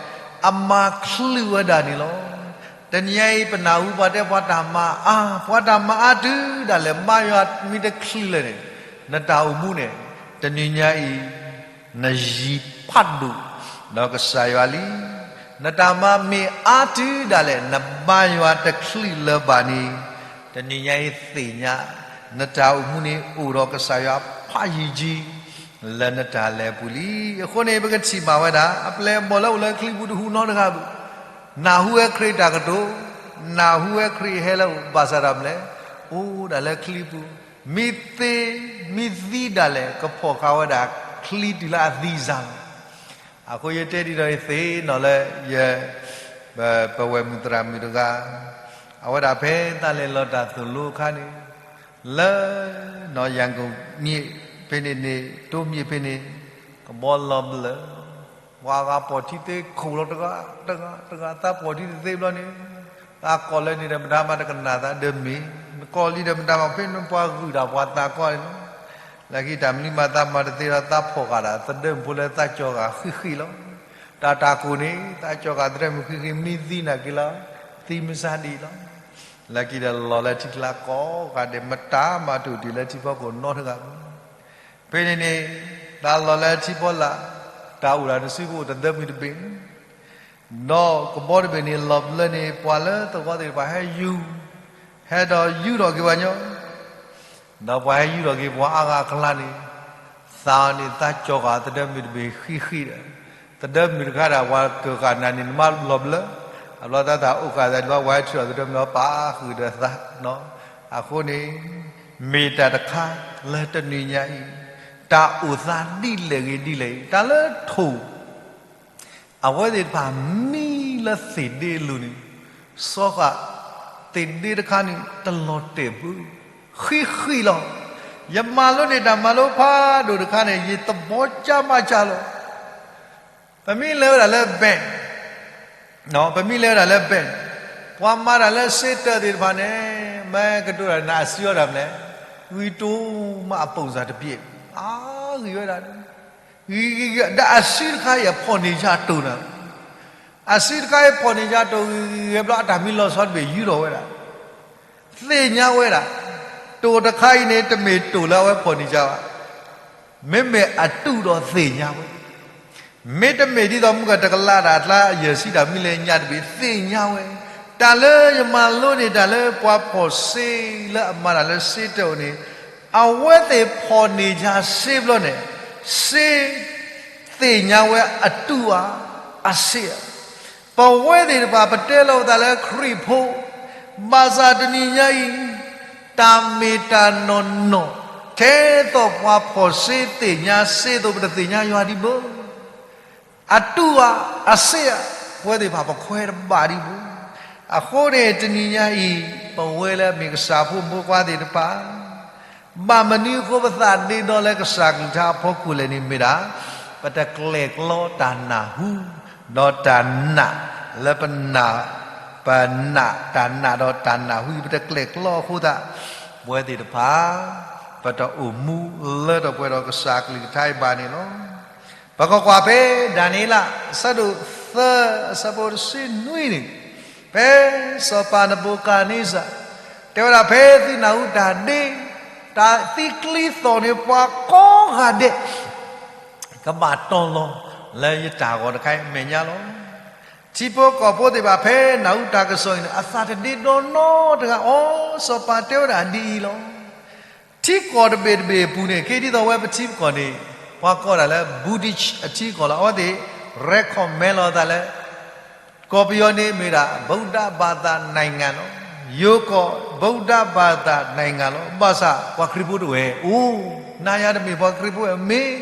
အမၤချုးဝဲဒၣ်န့ၣ်လီၤ. တနံၤညါအံၤ ပနၢ်ဟူပှၤတဲပှၤတၢ်မၤအါ, ပှၤတၢ်မၤအါတုၤဒၣ်လဲာ် ဘါယွၤမ့ၢ်တချုးလဲၣ်န့ၣ်, နတၢ်အိၣ်မူန့ၣ် တနံၤညါအံၤ နယံၤဖးဒိၣ်ဒီးကစၢ်ယွၤလံ. နတၢ်မၤမ့ၢ်အါတုၤဒၣ်လဲာ် နဘါယွၤတချုးလၢၤဘၣ်န့ၣ်, တနံၤညါအံၤသ့ၣ်ညါ, နတၢ်အိၣ်မူန့ၣ် အိၣ်ဒီးကစၢ်ယွၤဖးယံာ်ကံ လၢနတၢ်လဲၤပူၤလံ. အဃိန့ၣ် ပကထံၣ်ဘၣ်ဝဲဒၣ် အပျဲၢ်အဘီၣ်လၢအိၣ်လၢချံပူၤတဟူးနီတဂၤဘၣ်. နၢ်ဟူဝဲခရံာ်တၢ်ကတိၤ, နၢ်ဟူဝဲခရံာ်ဟဲလၢအအိၣ် ဘၣ်ဆၣ်ဒီးမနုၤလဲၣ်, အိၣ်ဒၣ်လၢချံပူၤ, မ့ၢ်သ့, မ့ၢ်သံဒၣ်လဲာ် ကဖီၣ်ဃာ်ဝဲဒၣ်ချံတုၤလၢအသံစၢ်လီၤ. အဃိယတဲဒ်သိးယသ့ၣ်နီၣ်လၢယ ပဝဲၢ်မုၣ်သရၣ်မုၣ်တဂၤ, အဝဲဒၣ်ဖဲတၢ်လဲၤလီၤတၢ်သိၣ်လိအခါန့ၣ်, လၢ နီၢ်ယၤကိာ်မ့ၢ်ဖဲန့ၣ်, တိမ့ၢ်ဖဲန့ၣ်, ကဘီလီၤဘျၢၣ်, ပှၤဂၤပိာ်ထံသ့ခိၣ်လီၤတဂၤ, တဂၤ, တဂၤသးပိာ်ထံတသ့ဘျီန့ၣ်, သးကိးလၢန့ၣ်ဒီးမတၤမးတကနၣ်သးဒၢမ့ၢ်, နကိးလံဒီးမတၤမးဖဲန့ၣ်ပှၤဂုာ်တၢ်ပှၤသးကိးန့ၣ်လီၤ. လၢခံတၢ်မနုၤမးသးမၤတသ့ဒီးသးဖီၣ်ဃာ်ဒၣ် သဒၢမုၣ်ဖိလၢသးကၠီၤဃာ်ဃံးဃံးလီၤ. တၢ်တၢ်ကိၢ်န့ၣ် သးကၠီၤဃာ်သဒၢမုၣ်ဃံးဃံး မ့ၢ်သံနာ်က့ၤလီၤ, သံမစါဒံးလီၤ. လၢခံဒီးလီၤလၢထံကျါကိးဂၤဒဲး မတၤမၤတအိၣ်တ့ၢ်လၢထံဖီခိၣ်နီတဂၤဘၣ်. ဖဲန့ၣ်န့ၣ် တၢ်လီၤလၢထံဖီလာ်, တၢ်အိၣ်ဒၣ်နစုကအိၣ်တသဒၢမုၣ်တဘ့ၣ်, ဒီးကဘီတဘ့ၣ်န့ၣ်လီၤဘျၢန့ၣ် ပှၤလၢသဝီသ့ၣ်တဖၣ်ဟဲယူၤ, ဟဲဒီးယူၤထီၣ်က့ၤပှၤညီ, ဒီးပှၤဟဲယူၤထီၣ်က့ၤပှၤအါဂၤအကျါန့ၣ်, သးန့ၣ်သးကၠီၤဃာ်သဒၢမုၣ်တဘ့ၣ်ဃံးဃံးဒီး, သဒၢမုၣ်တခါဒၣ် ပှၤကၢၢ်ဃာ်နၤန့ၣ် နမါလီၤဘျၢ, အဘျီတၢ်အိၣ်ဃာ်သးဒ်လီၤ ပှၤဟဲထုးထီၣ်သဒၢမုၣ်လီၤ ပာ်ဃုာ်ဒီးသး, အဃိန့ၣ် မ့ၢ်တၢ်တခါလၢတနံၤညါအံၤ, တၢ်အိၣ်သးဒ်လဲၣ်ဂ့ၤဒ်လဲၣ်ဂ့ၤ တၢ်လၢထိၣ် အဝဲသ့ၣ်တဖၣ်မံလၢသ့ၣ်ဒ့အလိၤန့ၣ်, စီၤဃာ်သ့ၣ်ဒ့တခါန့ၣ် တလီၤတဲာ်ဘၣ်, ဃံးဃံးလီၤ. ယမၤလိန့ၢ်တၢ်မၤလိဖးဒိၣ်တခါန့ၣ် ယသဘီကၢ်မးကၢ်လီၤ. ပမ့ၢ်လဲၤဝဲဒၣ်လၢ bank, ပမ့ၢ်လဲၤဝဲဒၣ်လၢ bank, ပှၤမၤတၢ်လၢစ့တၢးသ့ၣ်တဖၣ်န့ၣ်, မ့ၢ်ကတိၤတၢ်န့ၣ် အစုအီၤဒၣ်မလဲၣ်, ဂံၢ်တိၢ်မးအပိၣ်စၢ်တပျဲၢ်, အါဂံၢ်ဝဲဒၣ်, ဂံၢ်ဂံၢ်ဂံၢ် ဒီးအစုတခါအံၤအဖီၣ်န့ၢ်ယၤတိၢ်နၤ, အစုတခါအံၤဖီၣ်န့ၢ်ယၤတိၢ်ဂံၢ်ဂံၢ်ဂဲၤဘျီ အတၢ်မံလီၤဆီတဘ့ၣ်ယူၤထီၣ်ဝဲဒၣ် သ့ၣ်ညါဝဲဒၣ်, တိၢ်တခါအံၤန့ၣ် တမ့ၢ်တိၢ်လၢအဝဲဖီၣ်န့ၢ်ယၤဘၣ်, မ့မ့ၢ်အတူၢ်ဒီးသ့ၣ်ညါဝဲ, မ့တမ့ၢ်ဒ်သိးမုၢ်ကတကလးတၢ်အကျါ ယဲၢ်ဆံတၢ်မံလၢညါတဘ့ၣ် သ့ၣ်ညါဝဲ, တၢ်လၢယမၤလိန့ၢ်တၢ်လၢပှၤဖီၣ်စ့လၢအမၤတၢ်လၢစ့တၢးအအိၣ်န့ၣ်, အဝဲသ့ၣ်ဖီၣ်န့ၢ်ယၤစ့ဘျီန့ၣ်, စ့ သ့ၣ်ညါဝဲအတူၢ်ဧါ, အစ့ဧါ. ပဝဲသ့ၣ်တဖၣ် ပတဲလီၤပသးလၢခရံာ်ဖိ, ဘၣ်ဆၣ်တနံၤညါအံၤ, တၢ်မ့ၢ်တၢ်နီၢ်နီၢ်, ထဲသိးပှၤဖီၣ်စ့သ့ၣ်ညါစ့အသိး ပတသ့ၣ်ညါယွၤဒံးဘၣ်. အတူၢ်ဧါ, အစ့ဧါ, ပဝဲသ့ၣ်တဖၣ်ပခွဲးတဘၣ်ဒံးဘၣ်. အဃိန့ၣ် တနံၤညါအံၤ, ပဝဲလၢအမ့ၢ်ကစၢ်ဖိမုၣ်ဖိခွါသ့ၣ်တဖၣ် ဘၣ်မနုၤအဃိပသးဒ့ဒီလၢကစၢ်ကလုၢ်ကထါအဖီခိၣ်လဲၣ်န့ၣ်မ့ၢ်ဒၣ်, ပတကျဲၣ်ကျီတၢ်နၢ်ဟူ, ဒီးတၢ်နာ်, လၢပနာ်, ပနာ်တၢ်နာ်ဒီးတၢ်နၢ်ဟူအံၤ ပတကျဲၣ်ကျီအဃိသတး, ပဝဲသ့ၣ်တဖၣ်, ပတအိၣ်မူလၢထီၣ်ပှဲၤဒီးကစၢ်ကလုၢ်ကထါအံၤဘၣ်န့ၣ်လီၤ. ပကကွၢ်ဖဲဒၤနံးယ့လး အဆၢဒိၣ်သၢ အဆၢဖိတဆံနွံန့ၣ်, ဖဲစီၤပၤနဘူၤခၣ်နံစၢ် တဲဝဲဒၣ်ဖဲသုနၢ်ဟူတၢ်ဒ့, တၢ်သံကျံသီၣ်န့ၣ်ပှၤကိးဂၤဒဲး ကဘၣ်တီၤလီၤလၢယတၢ်ဂီၤတခါအံၤအမဲာ်ညါလီၤ. ထံဖိကီၢ်ဖိသ့ၣ်တဖၣ်ဖဲနၢ်ဟူတၢ်ကစီၣ်အံၤန့ၣ် အသးတဒ့ဒီနီတဂၤ, အိ စီၤပၤတဲဝဲဒၣ်ဒ်အံၤလီၤ. ထံကီၢ်တဘ့ၣ်တဘ့ၣ်အပူၤန့ၣ် က့ၤဒ်သိးဝဲပထံပကီၢ်န့ၣ် ပှၤကိးဒၣ်လၢ Buddhist အထံကီၢ်လီၤ. အဝဲသ့ၣ် recommend လီၤအသးလၢ ကီၢ်ပယီၤန့ၣ်မ့ၢ်ဒၣ် ဗုဒ္ဓဘာသာနိုင်ငံလီၤ. ယိၤကီၢ် ဗုဒ္ဓဘာသာနိုင်ငံလီၤ. ဘၣ်ဆၣ်ပှၤခရံာ်ဖိတအိၣ်ဝဲအိၣ်, နၤယၤတမ့ၢ်ပှၤခရံာ်ဖိဝဲမ့ၢ်,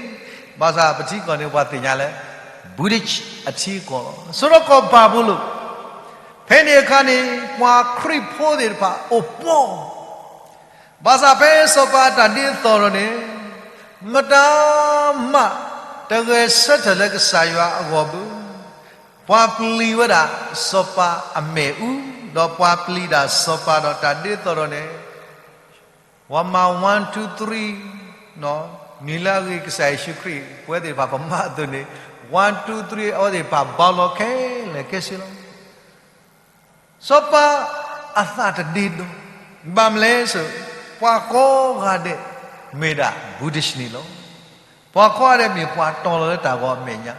ဘၣ်ဆၣ်ပထံကီၢ်န့ၣ် ပှၤသ့ၣ်ညါလၢ Buddhist အထံကီၢ်လီၤ. စိၤဒီးကီၢ်ဘၤဘူလိၣ်, ဖဲန့ၣ်အခါန့ၣ် ပှၤခရံာ်ဖိသ့ၣ်တဖၣ်အိၣ်ပှီၢ် ဘၣ်ဆၣ်ဖဲစီၤပၤအတၢ်ဒ့သီၣ်ထီၣ်န့ၣ်, မတၤမးတဂဲၤဆၢထၢၣ်လၢကစၢ်ယွၤအဂီၢ်ဘၣ်. ပှၤပျံၤဝဲဒၣ်စီၤပၤအမ့ၣ်အူ, ဒီးပှၤပျံၤဒၣ်စီၤပၤဒီးတၢ်ဒ့သီၣ်ထီၣ်န့ၣ်, ပှၤမၤ one two three, မ့ၢ်လၢအဂ့ၢ်ကစၢ်ယ့ၣ်ၡူးခရံာ် ပဝဲသ့ၣ်တဖၣ်ပမၤအသိးန့ၣ်, one two three အဝဲသ့ၣ်တဖၣ်ဘါလီၤခဲလၢာ်ခဲဆ့လီၤ. စီၤပၤအသးတဒ့ဒီ, ဘၣ်မနုၤလဲၣ်, ပှၤကိးဂၤဒဲးမ့ၢ်ဒၣ် Buddhist န့ၣ်လီၤ. ပှၤကိးဂၤဒဲးမ့ၢ်ပှၤတီၤလီၤလၢတၢ်ဂီၤအမဲာ်ညါလီၤ.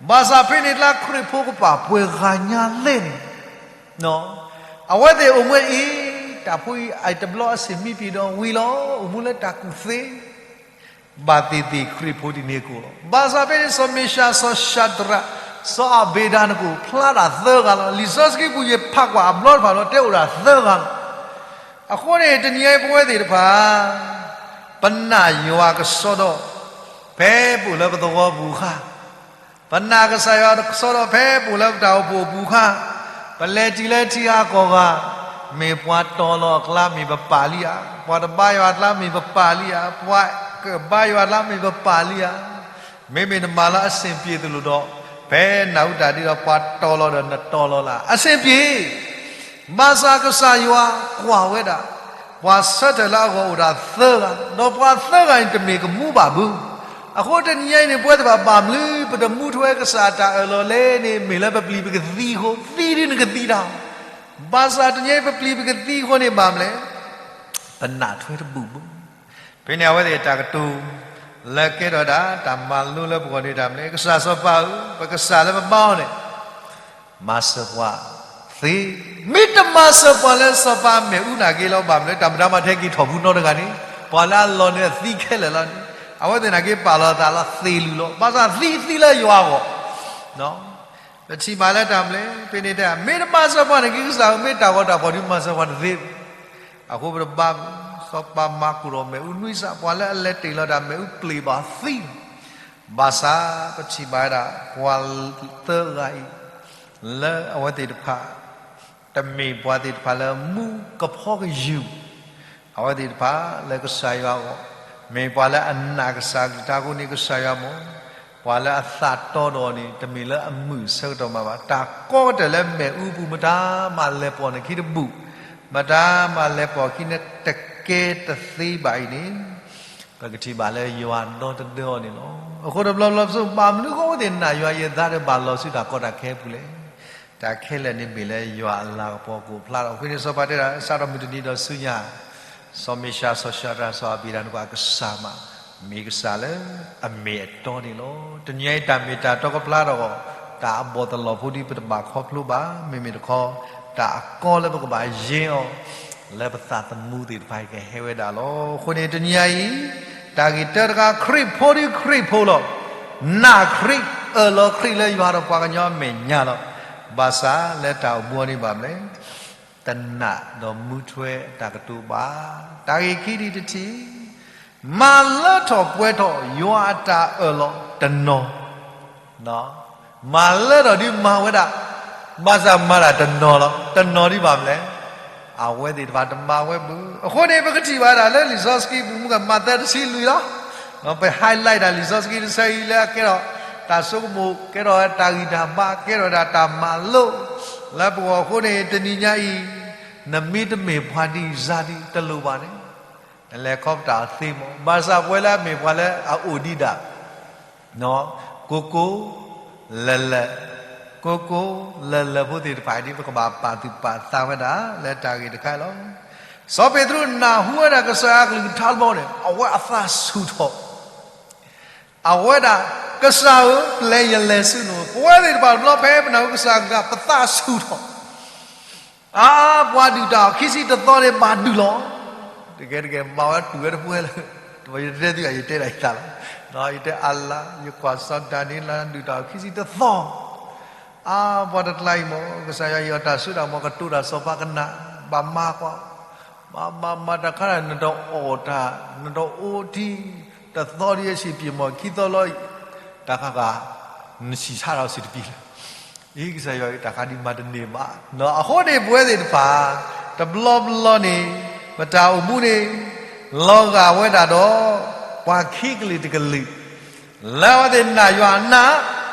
ဘၣ်ဆၣ်ဖဲန့ၣ်ကျါခရံာ်ဖိကပာ်ပှဲၤဂၤညါလဲၣ်န့ၣ်, အဝဲသ့ၣ်အိၣ်မူအံၤ, တၢ်ဖိအံၤအတဘျီအဆ့ၣ်မံပံၤဒီးဝံၤလီၤ, အိၣ်မူလၢတၢ်ကူၣ်သ့, ဘၣ်သ့ၣ်သ့ၣ်ခရံာ်ဖိဒ်န့ၣ်ကိၣ်လီၤ. ဘၣ်ဆၣ်ဖဲန့ၣ် စီၤမ့ၡးယၤ စီၤၡၤဒြး စီၤအၤဘ့းနကိၣ် ဖျါတၢ်သၢဂၤလီၤ. လံာ်စီဆှံပူၤယဖးကွၢ်အဘျီတဖၣ်လီၤ တဲအိၣ်ဒၣ်သၢဂၤလီၤ. အဃိန့ၣ် တနံၤအံၤပဝဲသ့ၣ်တဖၣ် ပနာ်ယွၤကစီဒီ, ဖဲပအိၣ်လၢပသဝီပူၤအခါ, ပနာ်ကစၢ်ယွၤကစီဒီ ဖဲပအိၣ်လၢပတၢ်အိၣ်ဖှိၣ်အပူၤအခါ, ပလဲၤတုၤလၢထံဂၤကီၢ်ဂၤ, မ့ၢ်ပှၤတီၤလီၤအကျါမ့ၢ်ပပာ်လံဧါ, ပှၤတဘါယွၤအကျါမ့ၢ်ပပာ်လံဧါ, ပှၤကဘါယွၤအကျါမ့ၢ်ပပာ်လံဧါ, မ့မ့ၢ်နမၤလၢအဆ့ၣ်ပျ့ၤသလိၣ်ဒီး, ဖဲနၢ်ဟူတၢ်ဒ်ဒီးပှၤတီၤလီၤဒီးနတီၤလီၤလၢ်, အဆ့ၣ်ပျ့ၤ ဘၣ်ဆၣ်ကစၢ်ယွၤကွၢ်ဝဲဒၣ်, ပှၤဆၢထၢၣ်လၢအဂီၢ်အိၣ်ဒၣ်သၢဂၤ, ဒီးပှၤသၢဂၤန့ၣ်တမ့ၢ်ကမူဘၣ်ဘု, အဃိတနံၤအံၤန့ၣ် ပဝဲသ့ၣ်တဖၣ်ဘၣ်မနုၤ ပတမူထွဲကစၢ်အတၢ်အၢၣ်လီၤလဲၣ်န့ၣ် မ့ၢ်လၢပပျံၤပကသံအဃိ, သံဒ်နကသံတၢ်, ဘၣ်ဆၣ်တနံၤအံၤပပျံၤပကသံအဃိန့ၣ်ဘၣ်မနုၤလဲၣ်, ပနာ်ထွဲတဘူၣ်ဘု ဖဲန့ၣ်အဝဲသ့ၣ်တၢ်ကတိၤ, လၢကဲထီၣ်ဒၣ်တၢ်မၤလိလၢပဂီၢ်န့ၣ်တၢ်မနုၤလဲၣ်, ကစၢ်စီၤပၤဧၢ, ပကစၢ်လၢပဘါအီၤန့ၣ်, မၤစၢၤပှၤသ့, မ့ၢ်တမၤစၢၤပှၤလၢစီၤပၤအမ့ၣ်အူနာ်က့လီၤ. ဘၣ်မနုၤလဲၣ်, တၢ်မတၤမၤထဲက့ၤထီၣ်ပူၤနီတဂၤန့ၣ်, ပှၤလၢအလီၤန့ၣ်အသံခဲလၢာ်လီၤန့ၣ်, အဝဲသ့ၣ်နာ်က့ပာ်လီၤအသးလီၤသ့ၣ်လုၢ်လီၤ, ဘၣ်ဆၣ်သံသံလၢယွၤအဂီၢ် ပထံၣ်ဘၣ်လၢတၢ်မနုၤလဲၣ်, ဖဲန့ၣ်တဲ မ့ၢ်တမၤစၢၤပှၤန့ၣ် က့ၤကစၢ်ဧၢ, မ့ၢ်တၢ်ဂီၤတၢ်ဖီၣ်ဒုးမၤစၢၤပှၤတသ့ဘၣ်. အဃိပတဘါဘၣ်, စီၤပၤမၤကိၣ်ထီၣ်မ့ၣ်အူနွံစး, ပှၤလၢအလဲၤတ့ၢ်လီၤတၢ်မ့ၣ်အူပျ့ၤဘၣ်သံ, ဘၣ်ဆၣ်ပထံၣ်ဘၣ်ဝဲဒၣ် ပှၤသၢဂၤအံၤ လၢအဝဲသ့ၣ်တဖၣ် တမ့ၢ်ပှၤသ့ၣ်တဖၣ်လၢမူကဖီကယူာ်, အဝဲသ့ၣ်တဖၣ်လၢကစၢ်ယွၤအဂီၢ်, မ့ၢ်ပှၤလၢအနာ်ကစၢ်အကလုၢ်ကထါအဃိန့ၣ် ကစၢ်ယွၤမၢ, ပှၤလၢအသးတီဒီးန့ၣ် တမ့ၢ်လၢအမုာ်ဆၢကတီၢ်မးဘၣ်. တၢ်ကီကတၢၢ်လၢမ့ၣ်အူပူၤ မတၤမၤလဲၤပိာ်နခံတဘူၣ်, မတၤမၤလဲၤပိာ်ခံနတကဲတသ့ဘၣ်အံၤန့ၣ်, ပကထံၣ်ဘၣ်လၢယွၤဒီတဒၢအီၤန့ၣ်လီၤ. အဃိတဘျီဘျီပဆိ ဘၣ်မနုၤဃိအဝဲသ့ၣ်နာ်ယွၤယသးဒီးဘၣ်လီၤဆူတၢ်ကီတၢ်ခဲအပူၤလဲၣ်. တၢ်ခဲလၢာ်န့ၣ်မ့ၢ်လၢယွၤအလၤကပီၤကအိၣ်ဖျါထီၣ်အဃိန့ၣ် စီၤပၤတဲဒၣ် စးထီၣ်မုၢ်တနံၤဒီးဆူညါ စီၤမ့ၡးယၤ စီၤၡၤဒြး စီၤအၤဘ့းနကိၣ်အကစၢ်မး, မ့ၢ်ကစၢ်လၢအမ့ၢ်အတီန့ၣ်လီၤ. တနံၤအံၤတၢ်မ့ၢ်တၢ်တီကဖျါထီၣ်အဂီၢ်, တၢ်အဘီၣ်သလီၤဖိဒ်ပတဘၣ်ခီဖျိဘၣ်, မ့မ့ၢ်တခီ, တၢ်အကီလၢပကဘၣ်ယဲအီၤ, လၢပသးသမူသ့ၣ်တဖၣ်အံၤကဟဲဝဲဒၣ်လီၤ. အဃိန့ၣ်တနံၤအံၤ, တၢ်ဂ့ၢ်တၢတခါ ခရံာ်ဖိဒ်ခရံာ်ဖိလီၤ. နာ်ခရံာ်, အၢၣ်လီၤခရံာ်လၢယွၤဒီးပှၤကညီအမဲာ်ညါလီၤ. ဘၣ်ဆၣ်လၢတၢ်အိၣ်မူအီၤန့ၣ်ဘၣ်မနုၤလဲၣ်, တနာ်ဒီးမူထွဲအတၢ်ကတိၤဘၣ်. တၢ်ဂ့ၢ်ခံဒ်တထံၣ်, မၤလၢထီၣ်ပှဲၤထီၣ်ယွၤအတၢ်အၢၣ်လီၤတနီၤ, မၤလၢထီၣ်ဒ်မၤဝဲဒၣ်, ဘၣ်ဆၣ်မၤတၢ်တနီၤလီၤ. တနီၤဒ်ဘၣ်မနုၤလဲၣ်, အဝဲသ့ၣ်တဖၣ်တမၤဝဲဘၣ်. အဃိန့ၣ် ပကထံၣ်ဘၣ်ဒၣ်လၢလံာ်စီဆှံပူၤမူက မးသဲတဆံလွံၢ်လီၤ. ပ highlight ဒၣ်လံာ်စီဆှံတဆၢအံၤလၢအကဲထီၣ်တၢ်ဆိကမိၣ်, ကဲထီၣ်တၢ်ဂံၢ်တၢ်ဘါ, ကဲထီၣ်ဒၣ်တၢ်မၤလိလၢပဂီၢ်အဃိန့ၣ် တနံၤညါအံၤ, နမ့ၢ်တမ့ၢ်ပှၤဒ်ယၤဒ်တလိၣ်ဘၣ်န့ၣ်, နလဲၤခီပတာ်အီၤသ့မး. ဘၣ်ဆၣ်ပဝဲလၢအမ့ၢ်ပှၤလၢအအိၣ်ဒံးဒၣ် ကိးကိးလၢာ်လၢာ်, ကိးကိးလၢာ်လၢာ်ဖိသ့ၣ်တဖၣ်အံၤဒ် ပကဘၣ်ပာ်သူၣ်ပာ်သးဝဲဒၣ်လၢတၢ်ဂ့ၢ်တခါအံၤလီၤ. စီၤပ့းတရူးနၢ်ဟူဝဲဒၣ်ကစၢ်ယွၤအကလုၢ်ကထါတဘျီန့ၣ် အဝဲအသးဆူၣ်ထီၣ်, အဝဲဒၣ်, ကစၢ်ဧၢ, ပျဲယလဲၤဆူနအိၣ်. ပဝဲသ့ၣ်တဖၣ်တဘျီဖဲပနၢ်ဟူကစၢ်အကလုၢ်ကထါ ပသးဆူၣ်ထီၣ် အါ, ပှၤဒုၣ်တၢ်အီၣ်ခံဆံတသီန့ၣ်ဘၣ်ဒုးလီၤ. တကဲတကဲ မၤဝဲတူၢ်ဝဲတပှဲၤလၢ, ယတတဲသု ယတဲဒၣ်ယသးလီၤ. ယတဲအါလါ, ယကွၢ်စီၤဒၤနံးယ့လး ဒုၣ်တၢ်အီၣ်ခံဆံတသီ, အါ, ပှၤတကျါအံၤမး ကစၢ်ယွၤဟ့ၣ်အီၤတၢ်စိတၢ်ကမီၤ ကတိၤတၢ်စီၤပၤကနၣ်, ဘၣ်မၤကွၢ်, မၤမၤမၤတၢ်ခါ နတအီၣ်တၢ်, နတအိၣ်ထံ, တသီဒ်အဆံးပျ့ၤမီၢ် ခံသီလီၤအံၤ, တၢ်ခါခါ, နဆံးဆါထီၣ်စံးတပံၤလၢ အံၤ ကစၢ်ယွၤအံၤ တၢ်ခါဒ်မၤတန့ၢ်ဘၣ်. အဃိန့ၣ် ပဝဲသ့ၣ်တဖၣ် တဘျီဘျီန့ၣ် ပတၢ်အိၣ်မူန့ၣ် လီၤဂာ်ဝဲဒၣ်ဒီး ပှၤခံကလုာ်တကလုာ် လၢအဝဲသ့ၣ်နာ်ယွၤအနၢ်,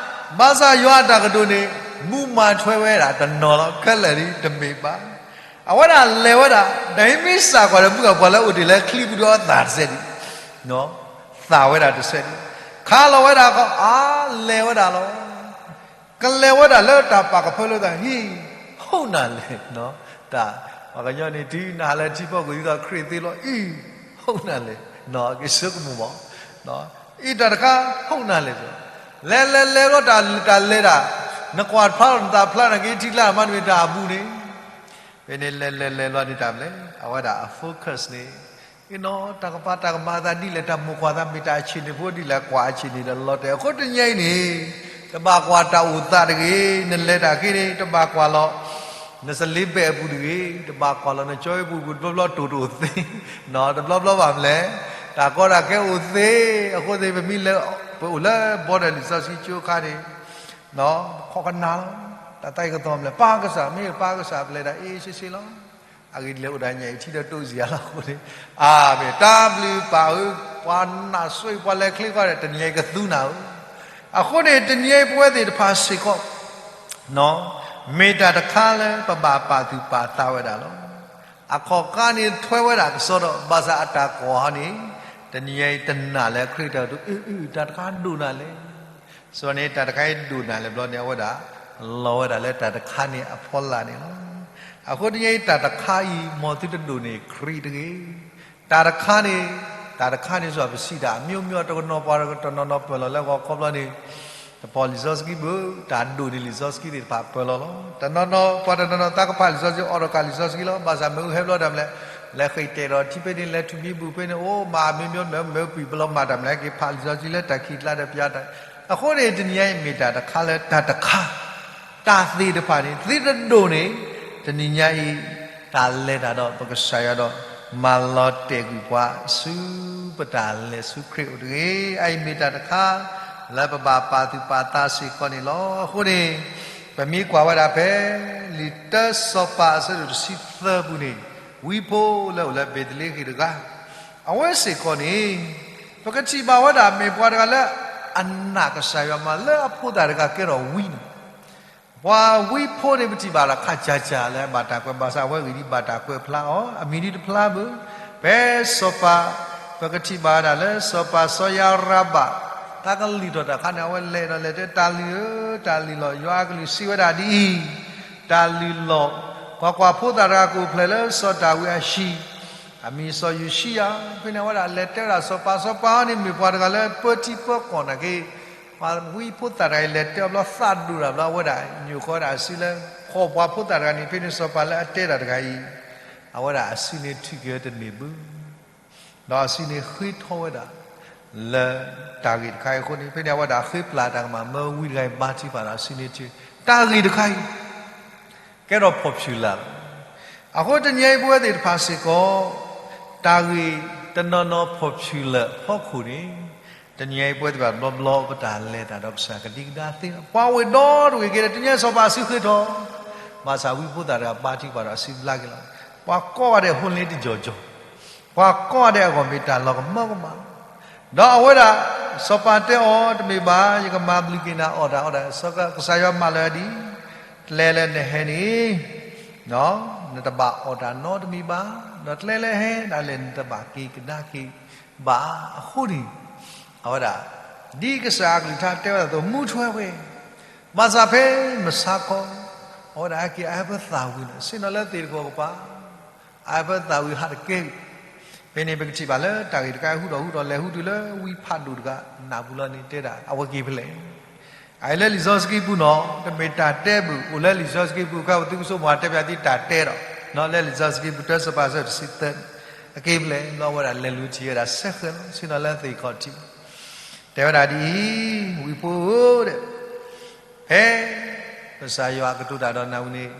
ဘၣ်ဆၣ်ယွၤအတၢ်ကတိၤန့ၣ် မူမၤထွဲဝဲဒၣ်တနီၤလီၤ. ခဲလၢာ်ဒ်တမ့ၢ်ဘၣ်. အဝဲဒၣ်လဲၤဝဲဒၣ် ဒီးမ့ၢ်စၢ်ကွၢ်ဒီး မုၢ်ဂၤပှၤလၢအိၣ်တ့ၢ်လၢချံပူၤဒီးအသၣ်တစဲးဒံး သၣ်ဝဲဒၣ်တစဲးဒံး, ခါလီၤဝဲဒၣ်ခီ အါ, လဲၤဝဲဒၣ်လီၤ. ကလဲၤဝဲဒၣ်လၢတၢ်ပာ်ကဖၢလၢတၢ်ဟံၣ်, ဟုတ်နာ်လဲၣ်, တၢ်, ပှၤကညီန့ၣ် တုၤနၤလၢထံဖီခိၣ် ဒ်သိးခရံာ်သ့လီၤအံၤ, ဟုတ်နာ်လဲၣ်, က့ၤဆိကမိၣ်မး, အံၤတၢ်တခါ, ဟုတ်နာ်လဲၣ်, လဲၤလဲၤလဲၤလီၤတၢ် တၢ်လဲၤတၢ်, နကွၢ်တဖျါလီၤနသးဖျါနာ်က့ ထံကျါမးတမ့ၢ်တၢ်အဘူးန့ၣ်, ဖဲန့ၣ်လဲၤလဲၤလဲၤလီၤန့ၣ်တၢ်မလဲၣ် အဝဲဒၣ်အ focus န့ၣ်, အ့နီၤ တၢ်ကပၤတၢ်ကမၤအသးဒ်လဲၣ် တၢ်မိၢ်ကွၢ်သးမ့ၢ်တၢ်ဆ့ၣ်န့ၣ်ဖိဒ်လဲၣ် ကွၢ်အဆ့ၣ်န့ၣ်ဒီးလီၤတဲာ် အဃိတနံၤအံၤန့ၣ်, တဘၣ်ကွၢ်တၢ်အိၣ်သးတဂ့ၤ, နလဲၤတၢ်က့န့ၣ် တဘၣ်ကွၢ်လီၤ နစလ့ဘဲးအပူၤတဂ့ၤ, တဘၣ်ကွၢ်လီၤနကၠီအပူၤ တဘျီဘျီတိၢ်တအိၣ်သ့, တဘျီဘျီဘၣ်မလဲၣ်, တၢ်ကီတၢ်ခဲအိၣ်သ့, အဃိသ့ၣ်ပမ့ၢ်လဲၤ, ပအိၣ်လၢဘီဒီးလံာ်စီဆှံကၠိအခါန့ၣ်, ပခိးကနၣ်လီၤ, တၢ်သးအံၤကသီၣ်မလဲၣ်, ပၢ်ကစၢ် မ့ၢ်ပၢ်ကစၢ်ပလဲၤတၢ်အ့ၣ်ဆ့ဆ့လီၤ, အဂ့ၢ်ဒ်လဲၣ်အိၣ်ဒၣ်ညါအံၤထံဒီးတိစံးယၤလီၤအဃိန့ၣ်, အၢ မ့ၢ်တၢ်ဘျုးပၢ်ဧၢ, ပှၤနၢ်ဆိအံၤ ပှၤလဲၤချ့ကွၢ်ဒီး တနံၤအံၤကသူနၤဧၢ, အဃိန့ၣ် တနံၤအံၤပဝဲသ့ၣ်တဖၣ်စ့ၢ်ကီး မ့ၢ်တၢ်တခါလၢပဘၣ်ပာ်သူၣ်ပာ်သးဝဲဒၣ်လီၤ. အခီၣ်ကါန့ၣ်ထွဲဝဲဒၣ်ကစီဒီး ဘၣ်ဆၣ်အတၢ်ကွၢ်ဟီန့ၣ်, တနံၤအံၤတနာ်လၢခရံာ်တၢ်ဒိၣ်, အၢ အၢ တၢ်တခါဒိၣ်နၤလဲၣ်. စီၤန့ၣ် တၢ်တခါအံၤဒိၣ်နၤလဲၣ်ဘျီန့ၣ် အဝဲဒၣ် လီၤဝဲဒၣ်လၢတၢ်တခါန့ၣ်အဖီလာ်န့ၣ်လီၤ. အဃိတနံၤအံၤတၢ်တခါအံၤ မ်သုတဒိၣ်န့ၢ်ခရံာ်တဂ့ၤ. တၢ်တခါန့ၣ်, တၢ်တခါန့ၣ် စီၤပစံးတၢ် အမျိုးမျိုး တနီၤနီၤပှၤတနီၤနီၤပၢၢ်လီၤလၢဂီၤခီဘျီန့ၣ်, တပိာ်လံာ်စီဆှံဘၣ်, တၢ်ဒိၣ်န့ၢ်လံာ်စီဆှံသ့ၣ်တဖၣ်ပၢၢ်လီၤလီၤ. တနီၤနီၤ ပှၤတနီၤနီၤသးကဖးလံာ်စီဆှံ အိးထီၣ်ကးလံာ်စီဆှံလီၤ. ဘၣ်ဆၣ်မ့ၣ်အူဟဲဘျီတၢ်မလဲၣ်, လဲၤဃ့ၢ်တဲာ်ဒီးထံဖဲန့ၣ် လဲၤထူၣ်မံဘူၣ်ဖဲန့ၣ် အိၣ်မၤမ့ၢ်မ့ၢ်မ့ၣ်အူပံာ်ဘျီမၤတၢ်မလဲၣ် က့ၤဖးလံာ်စီဆှံလၢတၢ်ခံးကျါဒီးပျါတၢ်, အဃိန့ၣ် တနံၤညါအံၤမ့ၢ်တၢ်တခါလၢတၢ်တခါ တၢ်သ့ၣ်တဖၣ်န့ၣ် သုတဒိၣ်န့ၢ်, တနံၤညါအံၤ တၢ်လဲၤတၢ်ဒီးပကစၢ်ယွၤဒီး မၤလီၤတဲာ်ကွံာ်ပှၤဆူပတၢ်လဲၤဆူခရံာ်အိၣ်တဂ့ၤ. အအံၤမ့ၢ်တၢ်တခါ လၢပဘၣ်ပာ်သူၣ်ပာ်သးစ့ၢ်ကီးန့ၣ်လီၤ. အဃိန့ၣ် ပမ့ၢ်ကွၢ်ဝဲဒၣ်ဖဲ လံာ်တၢစီၤပၤအဆၢဒိၣ်တဆံသၢပူၤန့ၣ်, ဝံဖိလၢအိၣ်လၢဘ့းလ့ဟ့ၣ်တဂၤ, အဝဲစ့ၢ်ကီးန့ၣ် ပကထံၣ်ဘၣ်ဝဲဒၣ်မ့ၢ်ပှၤတဂၤလၢ အနာ်ကစၢ်ယွၤမးလၢအဖိသၣ်တဂၤကဲထီၣ်ဝံန့ၣ် ပှၤဝံဖိန့ၣ် ပထံၣ်ဘၣ်ဒီးခးကၢ်ကၢ်လၢအဘၣ်တၢ်ကွဲး ဘၣ်ဆၣ်အဝဲဂ့ၢ်ဒ်ဘၣ်တၢ်ကွဲးဖျါအီၤ အမံၤဒ်တဖျါဘၣ်. ဖဲစီၤပၤ, ပကထံၣ်ဘၣ်ဝဲဒၣ်လၢစီၤပၤစီၤယၤရဘၣ် တၢ်ကလုၢ်ထီၣ်တၢ်ခါန့ၣ် အဝဲလဲၤဒီးလဲၤတဲ တၢ်လုၢ်ဧၢ, တၢ်လုၢ်လီၤ, ယွၤအကလုၢ်စံးဝဲဒၣ်ဒ်အံၤ, တၢ်လုၢ်လီၤ, ကွၢ်ကွၢ်, ဖိသၣ်တဂၤကအိၣ်ဖျဲၣ်လၢစီၤဒၤဝံးအဟံၣ်, အမံၤစီၤယိၤၡံယၤ. ဖဲန့ၣ်အဝဲဒၣ်လဲၤတဲဝဲဒၣ်စီၤပၤ, စီၤပၤန့ၣ်မ့ၢ်ပှၤတဂၤလၢပၢထံပၢကီၢ်နာ်က့ ပှၤဝံဖိသၣ်တဂၤအံၤ လဲၤတဲအီၤဘျီသးဒိၣ်တၢ်ဘျီ အဝဲဒၣ်ညိၣ်ဃီဝဲဒၣ်အစုလၢ ဖီၣ်ပှၤဖိသၣ်တဂၤန့ၣ်. ဖဲန့ၣ်စီၤပၤလၢအတဲတၢ်တဂၤအံၤ, အဝဲဒၣ်အစုန့ၣ်ထုးက့ၤဝဲတန့ၢ်ဘၣ်, ဒီးအစုန့ၣ်ဃ့ထီၣ်ဝဲဒၣ် လၢတၢ်ဂ့ၢ်တခါအံၤအဃိန့ၣ်, ဖဲန့ၣ်အဝဲဒၣ်ဃ့ပျၢ်တၢ်ကမၣ် မၢဝံတဂၤအံၤဘါထုကဖၣ်ဒီးအစုန့ၣ်ထုး, တၢ်ဂ့ၢ်တခါအံၤ ကဲထီၣ် popular လီၤ. အဃိတနံၤအံၤပဝဲသ့ၣ်တဖၣ်စ့ၢ်ကီး တၢ်ဂ့ၢ်တနီၤနီၤ popular ဖီခိၣ်န့ၣ်, တနံၤအံၤပဝဲသ့ၣ်တဖၣ်တဘျီဘျီ ပတၢ်လဲၤတၢ်ဒီးကစၢ်ကဒံကဒါသ့လီၤ. ပှၤအိၣ်ဝဲဒီတဂ့ၤက့ၤဒီး တနံၤအံၤစီၤပၤအစုဃ့ထီၣ်, ဘၣ်ဆၣ်ဝံဖိသၣ်တဂၤဘါထုကဖၣ်ဒီးအစုဘျါက့ၤလီၤ. ပှၤကိးဂၤဒဲး ဟိလ့တကီၢ်ကီၢ်, ပှၤကိးဂၤဒဲးအဂီၢ်မ့ၢ်တၢ်လီၤကမၢကမၣ်လီၤ. ဒီးအဝဲဒၣ် စီၤပၤတဲအီၤ, တမ့ၢ်ဘၣ်, ယကမၤဘျုးက့ၤနၤအီၣ်တၢ်အီဒၣ်, ကစၢ်ယွၤမၢလီၤဒ်အံၤ, ကျဲလၢနဟဲန့ၣ် နတဘၣ်အီၣ်တၢ်နီတမံၤဘၣ်, ဒီးကျဲလၢဟဲဒၣ်လဲာ် နတဘၣ်က့ၤကဒါက့ၤဘၣ်. အဃိန့ၣ် အဝဲဒၣ် ဒ်ကစၢ်အကလုၢ်ကထါတဲဝဲဒၣ်အသိး မူထွဲဝဲ, ဘၣ်ဆၣ်ဖဲမုၢ်ဆါခီ အဝဲဒၣ်ဟဲက့ၤ အဟဲဖၢသၣ်ဝံၤန့ၣ် ဆ့ၣ်နီၤလၢသ့ၣ်တကီၢ်ကပၤ အဟဲဖၢသၣ်ဝံၤဟးတကဲဘၣ်. ဖဲန့ၣ်ပကထံၣ်ဘၣ်လၢတၢ်ဂ့ၢ်တခါအံၤ ဟူထီၣ်ဟူထီၣ် လဲၤဟူတုၤလၢဝံဖးဒိၣ်တဂၤနၢ်ပူၤလီၤန့ၣ် တဲဒၣ် အဝဲက့ၤဖဲလဲၣ်. အအံၤလၢလံာ်စီဆှံပူၤနီၤ, တမ့ၢ်တၢ်တဲဘၣ်, အိၣ်လၢလံာ်စီဆှံပူၤအခါ ပသုကစိမိၣ် တဲပၠးသုတၢ်တဲဒီး လၢလံာ်စီဆှံပူၤ တၢစီၤပၤအဆၢတဆံသၢ, အက့ၤဖဲလဲၣ်, ဘျီဝဲဒၣ်လဲၤလူၤထံၣ်ဝဲဒၣ် ဆဲဃဲၤလီၤ ဆ့ၣ်နီၤလၢသ့ၣ်ခီၣ်ထံး တဲဝဲဒၣ်ဒ်အံၤ, ဝံဖိဧၢ, ဖဲ ကစၢ်ယွၤကတိၤတၢ်ဒီးနၤဝံၤန့ၣ်,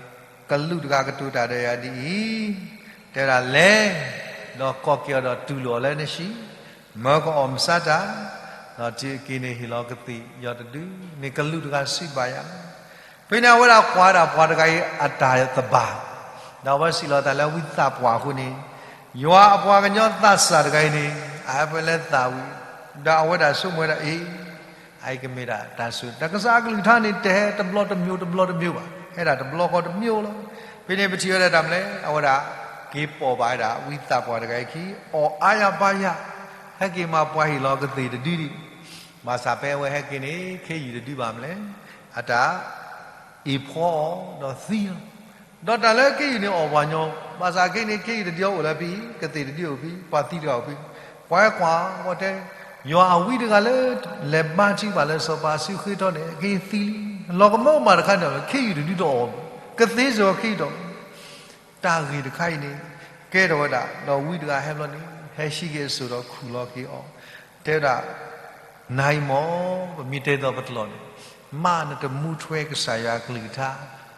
ကလူးတဂၤကတိၤတၢ်ဒီးယၤဒ်အံၤ, တဲဝဲဒၣ်လဲၤ, ဒီးကိးက့ၤအီၤဒီးတူၢ်လိာ်အီၤလၢနဟံၣ်, မၢကအီၣ်မဆါတၢ်, ဒီးတုၤအက့ၤန့ၣ်ဟ့ၣ်လီၤကသ့ၣ်ယီၤတဒု, မ့ၢ်ကလူးတဂၤစံးဘၣ်ယၤ ဖဲန့ၣ်အဝဲဒၣ်ကွၢ်ဒၣ်ပှၤတဂၤအံၤအတၢ်သဘၣ်, ဒီးအဝဲစံးလီၤသးလၢဝံသးပှၢ်အဃိန့ၣ်, ယွၤအပှၤကညီသးစၢ်တဂၤအံၤန့ၣ် အဟဲဖဲလဲၣ်သၣ်ဝံၤ, ဒီးအဝဲဒၣ်ဆိကမိၣ်ဝဲဒၣ်အံၤ, အအံၤကမ့ၢ်ဒၣ်တၢ်ဆိၣ်, တၢ်ကစၢ်အကလုၢ်ကထါန့ၣ် တဟဲတဘျီတမံၤတဘျီတမံၤဘၣ်, ဟဲဒၣ်တဘျီဃီတမံၤလီၤ. ဖဲန့ၣ်ပထံၣ်ဝဲဒၣ်တၢ်မနုၤလဲၣ်, အဝဲဒၣ်က့ၤပိာ်ဘၣ်ဝဲဒၣ်ဝံသးပှၢ်တဂၤအံၤအခံ, အီၣ်အါယၤပါယၤ, ဟဲက့ၤမၤပှၤဟ့ၣ်လီၤကသ့ၣ်တဒုဒံး, ဘၣ်ဆၣ်ဖဲအဝဲဟဲက့ၤန့ၣ် ခ့ယုၢ်တဒုဘၣ်မနုၤလဲၣ်, အတၢ်အ့ၣ်ဖှီအီၤဒီးသံလီၤ. ဒီးတၢ်လၢခ့ယုၢ်န့ၣ်အီၣ်ပှၤညီ, ဘၣ်ဆၣ်ခဲအံၤန့ၣ် ခ့ယုၢ်တဒုအိၣ်လၢဖဲအံၤ, ကသ့ၣ်တဒုအိၣ်ဖဲအံၤ, ပှၤသံတဂၤအိၣ်ဖဲအံၤ, ပှၤဟဲကွၢ်ဝဲတဲ ယွၤအဝံတဂၤလၢ လဲၤဘါထုကဖၣ်လၢစီၤပၤအစုဃ့ထီန့ၣ် ကသံလံ, လီၤကမၢကမၣ်တခါန့ၣ် ခ့ယုၢ်တဒုတအိၣ်, ကသ့စ့ၢ်ကီးခ့ယုၢ်တအိၣ်, တၢ်ဂ့ၢ်တခါအံၤန့ၣ် ကဲထီၣ်ဝဲဒၣ် ဒီးဝံတဂၤဟဲဘျီန့ၣ် ဟဲဟံးက့ၤအစိၣ်ဒီးခူၣ်လီၤက့ၤအီၤ, တဲဝဲဒၣ် နၤအံၤမ့ၢ် ပမ့ၢ်တဲသိးပတလီၢ်န့ၣ် မ့ၢ်နတမူထွဲကစၢ်ယွၤအကလုၢ်ကထါ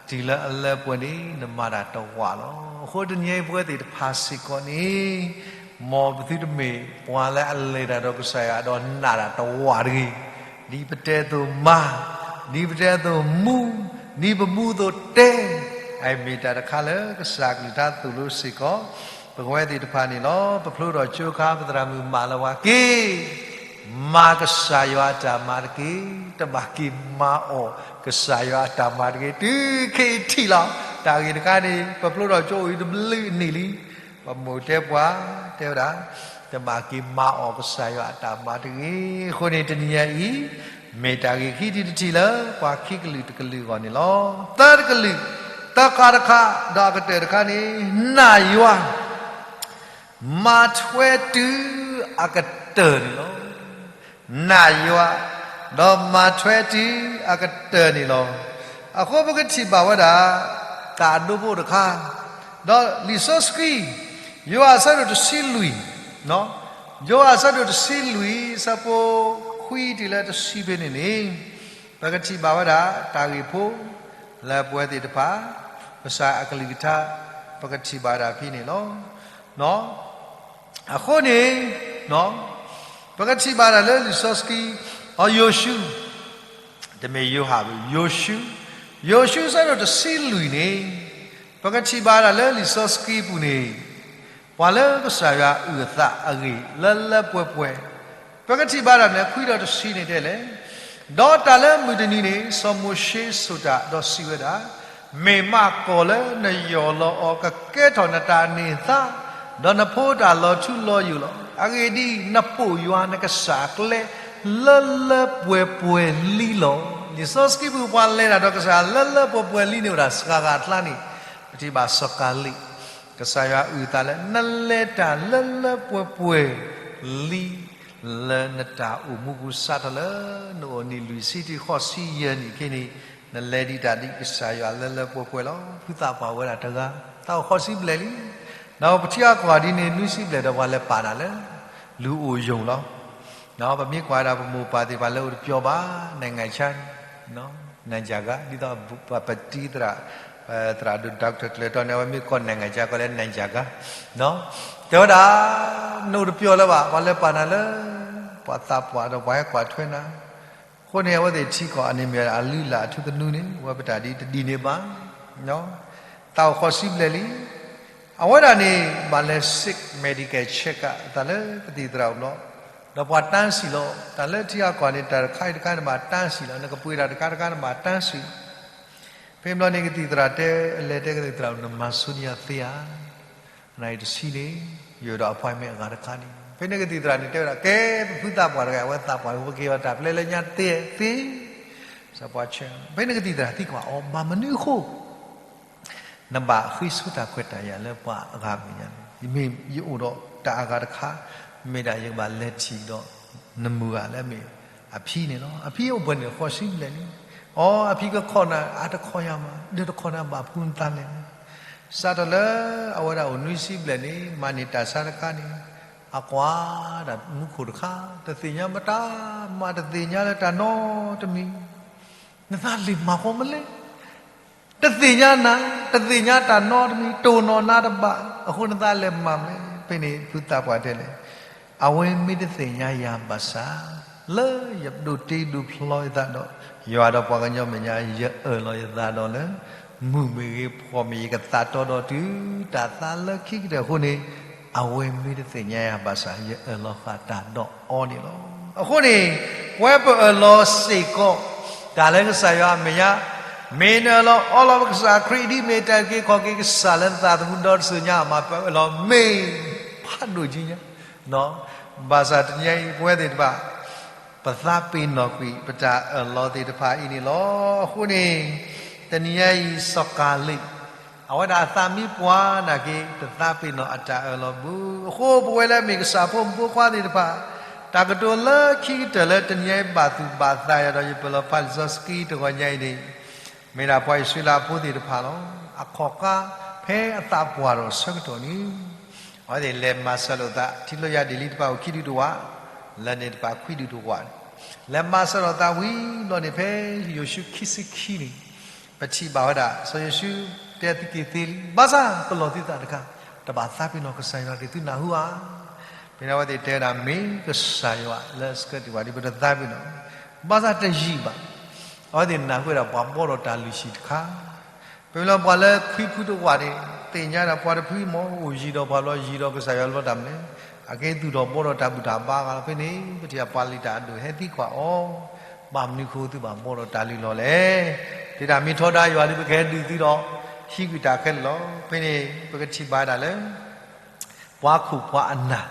တုၤလၢအလၢပှဲၤန့ၣ် နမၤတၢ်တဝးလီၤ. အဃိတနံၤအံၤပဝဲသ့ၣ်တဖၣ်စ့ၢ်ကီးန့ၣ် မ်ပသုတမ့ၢ်ပှၤလၢအလဲၤတၢ်ဒီးကစၢ်ယွၤဒီးနာ်တၢ်တဝးတဂ့ၤ, ဒ်ပတဲအသိးမၤ, ဒ်ပတဲအသိးမူ, ဒ်ပမူအသိးတဲ, အမ့ၢ်တၢ်တခါလၢကစၢ်အကလုၢ်ကထါသိၣ်လိစ့ၢ်ကီး ပဝဲသ့ၣ်တဖၣ်န့ၣ်လီၤ. ပဖျိထီၣ်ကၠိခါ ပသရၣ်မုၣ်မးလၢပှၤက့ၤ မၤကစၢ်ယွၤအတၢ်မၤတက့ၢ်, တဘၣ်က့ၤမၤအီၣ်ကစၢ်ယွၤအတၢ်မၤတဂ့ၤ, တုၤခဲအံၤထံၣ်လီၤ. တၢ်ဂ့ၢ်တခါန့ၣ် ပဖျိထီၣ်ကၠိအိၣ်အံၤတဘျုးနံၣ်လံ, ပမိၢ်တဲပှၤ တဲဝဲဒၣ် တဘၣ်က့ၤမၤအီၣ်ကစၢ်ယွၤအတၢ်မၤတဂ့ၤ. အဃိန့ၣ် တနံၤညါအံၤ မ့ၢ်တၢ်ဂ့ၢ်ခံထံၣ်တထံၣ်လၢ ပှၤခံကလုာ်တကလုာ်အဂီၢ်န့ၣ်လီၤ. သၢတကလုာ်, သၢခါတခါ, ဒီးအကတၢၢ်တခါန့ၣ် နာ်ယွၤ မၤထွဲတုၤအကတၢၢ်န့ၣ်လီၤ. နာ်ယွၤ, ဒီးမၤထွဲတုၤအကတၢၢ်န့ၣ်လီၤ. အဃိပကထံၣ်ဘၣ်ဝဲဒၣ် တၢ်အဒိဖိတခါ, ဒီးလံာ်စီဆှံ, ယိၤဟၣ်အဆၢဒိၣ်တဆံလွံၢ်, ယိၤဟၣ်အဆၢဒိၣ်တဆံလွံၢ် ဆၢဖိခွံတုၤလၢတဆံဖဲန့ၣ်န့ၣ်, ပကထံၣ်ဘၣ်ဝဲဒၣ် တၢ်ဂ့ၢ်ဖိ လၢပဝဲသ့ၣ်တဖၣ် ကစၢ်အကလုၢ်ကထါ ပကထံၣ်ဘၣ်ဝဲဒၣ်ဖဲန့ၣ်လီၤ. အဃိန့ၣ် ပကထံၣ်ဘၣ်တၢ်လၢလံာ်စီဆှံ, အယိၤၡူ, တမ့ၢ်ယိၤဟၣ်ဘၣ်, ယိၤၡူ, ယိၤၡူအဆၢဒိၣ်တဆံလွံၢ်န့ၣ်, ပကထံၣ်ဘၣ်တၢ်လၢလံာ်စီဆှံပူၤန့ၣ်, ပှၤလၢကစၢ်ယွၤအုၣ်အသးအဂ့ၢ်လၢလၢပှဲၤပှဲၤ, ပကထံၣ်ဘၣ်တၢ်န့ၣ် ခွံဒီးတဆံန့ၣ်တဲလဲၣ်, ဒီးတၢ်လၢမုၢ်တနံၤန့ၣ် စီၤမိၤၡ့ဆိၣ်တၢ်ဒီးစံးဝဲဒၣ်, မ့ၢ်မးကီၢ်လၢနယီၢ်လီၤအီၤ ကကဲထီၣ်နတၢ်န့ၢ်သါ, ဒီးနဖိတၢ်လီၤထူလီၤယိာ်လီၤ. အဂ့ၢ်ဒ်အံၤ, နပိာ်ယွၤနကစၢ်အကျဲ လၢလၢပှဲၤပှဲၤလံလီၤ. လံာ်စီဆှံပူၤပှၤလဲၤတၢ်ဒီးကစၢ်လၢလၢပှဲၤပှဲၤလံန့ၣ်အိၣ်ဒၣ်စှၤဂၤအကျါန့ၣ်, ပထံၣ်ဘၣ်စီၤကၤလံး, ကစၢ်ယွၤအုၣ်အသးလၢ နလဲၤတၢ်လၢလၢပှဲၤပှဲၤလံ လၢနတၢ်အိၣ်မူပူၤစးထီၣ်လၢ နအိၣ်နံၣ်လွံၢ်ဆံတုၤဃိးဆံယဲၢ်နံၣ်အခံန့ၣ်, နလဲၤဒံးတၢ်ဒ်ကစၢ်ယွၤလၢလၢပှဲၤပှဲၤလီၤ. ဖုသးပှၢ်ဝဲဒၣ်တဂၤ, သးအိၣ်ဃိးဆံဘျဲၣ်လံ, ဒီးပထံအကီၢ်ဒ်န့ၣ် နွံဆံဘျဲၣ်ဒီးပှၤလဲၤပာ်နၤလၢ လူအိၣ်ယိာ်လီၤ. ပမ့ၢ်ကွၢ်ဒၣ်ပမိၢ်ပၢ်သ့ၣ်တဖၣ်လၢအိၣ်တပျီဘၣ် နိုင်ငံခြားန့ၣ်, နၢ်ကၠၢ်ဂၤ ဒ်သိးပပတံသရၣ်, သရၣ်ဒိၣ် doctor ကျၢၤတီန့ၣ် အဝဲမ့ၢ်ကိး နိုင်ငံခြား ကိးလၢ နၢ်ကၠၢ်ဂၤ, တဲဝဲဒၣ် နအိၣ်တပျီလၢၤဘၣ် ပှၤလဲၤပာ်နၤလၢ ပှၤသးပှၢ်ဒီးပှၤဟဲကွၢ်ထွဲနၤ, အဃိန့ၣ် အဝဲသ့ၣ်ထံကီၢ်အန့ၣ်မ့ၢ်အလုၢ်အလၢ်အထူသနူန့ၣ် ဝဲပတၢ်ဒ်တဒ်န့ၣ်ဘၣ်, သးအိၣ်ဃိးဆံဘျဲၣ်လံ, အဝဲဒၣ်န့ၣ် ဘၣ်လဲၤ seek medical check up တၢ်လၢပသံၣ်သရၣ်အိၣ်ဘျီ, ဒီးပှၤတၢ်စံၣ်လီၤ, တၢ်လၢထံအကီၢ်န့ၣ် တၢ်တခါအံၤတခါန့ၣ်ဘၣ်တၢ်စံၣ်လီၤ, နကပှ့ၤတၢ်တခါတခါန့ၣ်ဘၣ်တၢ်စံၣ်, ဖဲဘျီန့ၣ်ကသံၣ်သရၣ်တဲ အလဲၤတဲကသံၣ်သရၣ် နမၤဆိနံၤအီၤသ့ဧါ, နအံၤတဆံန့ၣ် ယိၤဒီး appointment အဂၤတခါန့ၣ်, ဖဲန့ၣ်ကသံၣ်သရၣ်န့ၣ်တဲဝဲဒၣ် ကဲ ပဖုသးပှၢ်တဂၤ အဝဲသးပှၢ်ဝဲက့ၤအီၤတၢ်ပျဲလၢညါသ့သ့, စီၤပှၤဆဲး, ဖဲန့ၣ်ကသံၣ်သရၣ်သံကွၢ်အီၤ ဘၣ်မနုၤအဃိ နဘၣ်ဃ့ဆိတၢ်ခွဲးတၢ်ယာ်လၢပှၤအဂၤမဲာ်ညါန့ၣ်, ယမ့ၢ်ယအိၣ်ဒီးတၢ်အဂၤတခါ, မ့ၢ်ဒၣ်ယကဘၣ်လဲၤထံၣ်ဒီး နမုၢ်ဂၤလၢအမ့ၢ်အဖံန့ၣ်လီၤ. အဖံအိၣ်ပှဲၤန့ၣ် ဃိးဆံဘျဲၣ်လံ, အီ အဖံကခိးနၤ အါတခီယၤမး ဒီးတခီနၤဘၣ်ဖုနသးလဲၣ်န့ၣ်, စးထီၣ်လၢအဝဲဒၣ်အိၣ်နွံဆံဘျဲၣ်န့ၣ် မၤန့ၢ်တၢ်ဆါတခါန့ၣ်, အကွၢ်တၢ်မူခိၣ်တခါ တသ့ၣ်ညါမတၤမၤ တသ့ၣ်ညါလၢတၢ်နီတမံၤ, နသးလ့ၣ်မၤဃီမလဲၣ် တသ့ၣ်ညါနၤ, တသ့ၣ်ညါတၢ်နီတမံၤ, တိၢ်နီၣ်နၤတဘၣ်, အဃိနသးလဲၤမၤမလဲၣ်. ဖဲန့ၣ်ဖုသးပှၢ်တဲလဲၣ်, အဝဲမ့ၢ်တသ့ၣ်ညါယၤဘၣ်ဆၣ်, လၢယဒိးတ့ဒိးဖျီယသးဒီး ယွၤဒီးပှၤကညီမဲာ်ညါ ယအၢၣ်လီၤယသးဒီးလၢ မုၢ်မ့ၢ်ဂ့ၤ ဖှီၣ်မ့ၢ်ဂ့ၤ ယကသးတီဒီးတုၤတၢ်သါလၢခံကတၢၢ်အဃိန့ၣ်, အဝဲမ့ၢ်တသ့ၣ်ညါယၤဘၣ်ဆၣ် ယအၢၣ်လီၤဃာ်တၢ်ဒီးအီၤန့ၣ်လီၤ. အဃိန့ၣ်, ပဝဲပအၢၣ်လီၤစ့ၢ်ကီး တၢ်လၢကစၢ်ယွၤအမဲာ်ညါ, မ့ၢ်နအၢၣ်လီၤအီလီၤပကစၢ်ခရံာ် ဒ်မ့ၢ်တၢ်အုၣ်က့ၤခီၣ်က့ၤကစၢ်လၢနသးသမူဒီတစိၤညါအမး ပအၢၣ်လီၤမ့ၢ်ဖးဒိၣ်ကံညါ, ဘၣ်ဆၣ်တနံၤအံၤ ပဝဲသ့ၣ်တဖၣ် ပသးပ့ၤနီၣ်ကွံာ် ပတၢ်အၢၣ်လီၤသ့ၣ်တဖၣ်အံၤန့ၣ်လီၤ. အဃိန့ၣ်, တနံၤအံၤ စီၤကၤလံး အဝဲဒၣ်အသးမံပှၢ်နာ်က့ တသးပ့ၤနီၣ်အတၢ်အၢၣ်လီၤဘၣ်. အဃိပဝဲလၢအမ့ၢ်ကစၢ်ဖိမုၣ်ဖိခွါသ့ၣ်တဖၣ်, တၢ်ကတိၤလၢခံကတၢၢ်လၢတနံၤညါအံၤဘၣ်သူၣ်ဘၣ်သးယၤဒီး ယပာ်လီၤဖးလံာ်စီဆှံတဂီၤညါအံၤန့ၣ်, မ့ၢ်ဒၣ်ပှၤအံၣ်စရ့လးဖိသ့ၣ်တဖၣ်လီၤ. အခီၣ်ဃါဖဲအသးပှၢ်ထီၣ်အဆၢကတီၢ်န့ၣ်, အဝဲသ့ၣ်လဲၤမၤစၢၤလိာ်သး ထံကျိယါဒ့ၣ်လံတပၤအိၣ်ခံဒုတဝာ်, လၢန့ၣ်တပၤခွံဒုတဝာ်န့ၣ်, လဲၤမၤစၢၤလိာ်သးဝံၤဘျီန့ၣ် ဖဲယိၤၡူခံဆံခံန့ၣ် ပထံၣ်ဘၣ်ဝဲဒၣ် စီၤယိၤၡူတဲသုက့ၤသ့လံ, ဘၣ်ဆၣ်ပလီၢ်သုသးတခါ, တဘၣ်သးပ့ၤနီၣ်ကစၢ်ယွၤက့ၤသုနၢ်ဟူဧါ. ဖဲန့ၣ်အဝဲသ့ၣ်တဲဝဲဒၣ် မ့ၢ်ကစၢ်ယွၤလၢအဆှၢတ့ၢ်ပှၤဒီး ပတသးပ့ၤနီၣ်, ဘၣ်ဆၣ်တယံာ်ဘၣ်. အဝဲသ့ၣ်နၢ်ဟူဝဲဒၣ်ပှၤဘှီထီၣ်တၢ်လုၢ်ဟံၣ်တခါ, ပမ့ၢ်လီၤပှၤလၢခွံဖုတဝာ်န့ၣ် သ့ၣ်ညါဒၣ်ပှၤတဖုမ့ၢ်အိၣ်ယံၤဒီးပှၤဘျီ ယံၤဒီးကစၢ်ယွၤဘျီတၢ်မနုၤလဲၣ်, အကဲသူၣ်ထီၣ်ဘှီထီၣ်တၢ်ဘူၣ်တၢ်ဘါဂၤလီၤ. ဖဲန့ၣ် ပထံၣ်ပှၤလံၣ်တၢ်အဒိၣ်ဟဲသံကွၢ်အီၤ, ဘၣ်မနုၤဃိသုဘၣ်ဘှီထီၣ်တၢ်လုၢ်လီၢ်လဲၣ်. တဲဒၣ်မ့ၢ်ထီဒါယွၤဒီး ပကဟဲဒုးသုဒီး ဟံးကွံာ်တၢ်ခဲလၢာ်လီၤ. ဖဲန့ၣ် ပကထံၣ်ဘၣ်ဒၣ်လၢ ပှၤခိၣ်ပှၤအနၢ်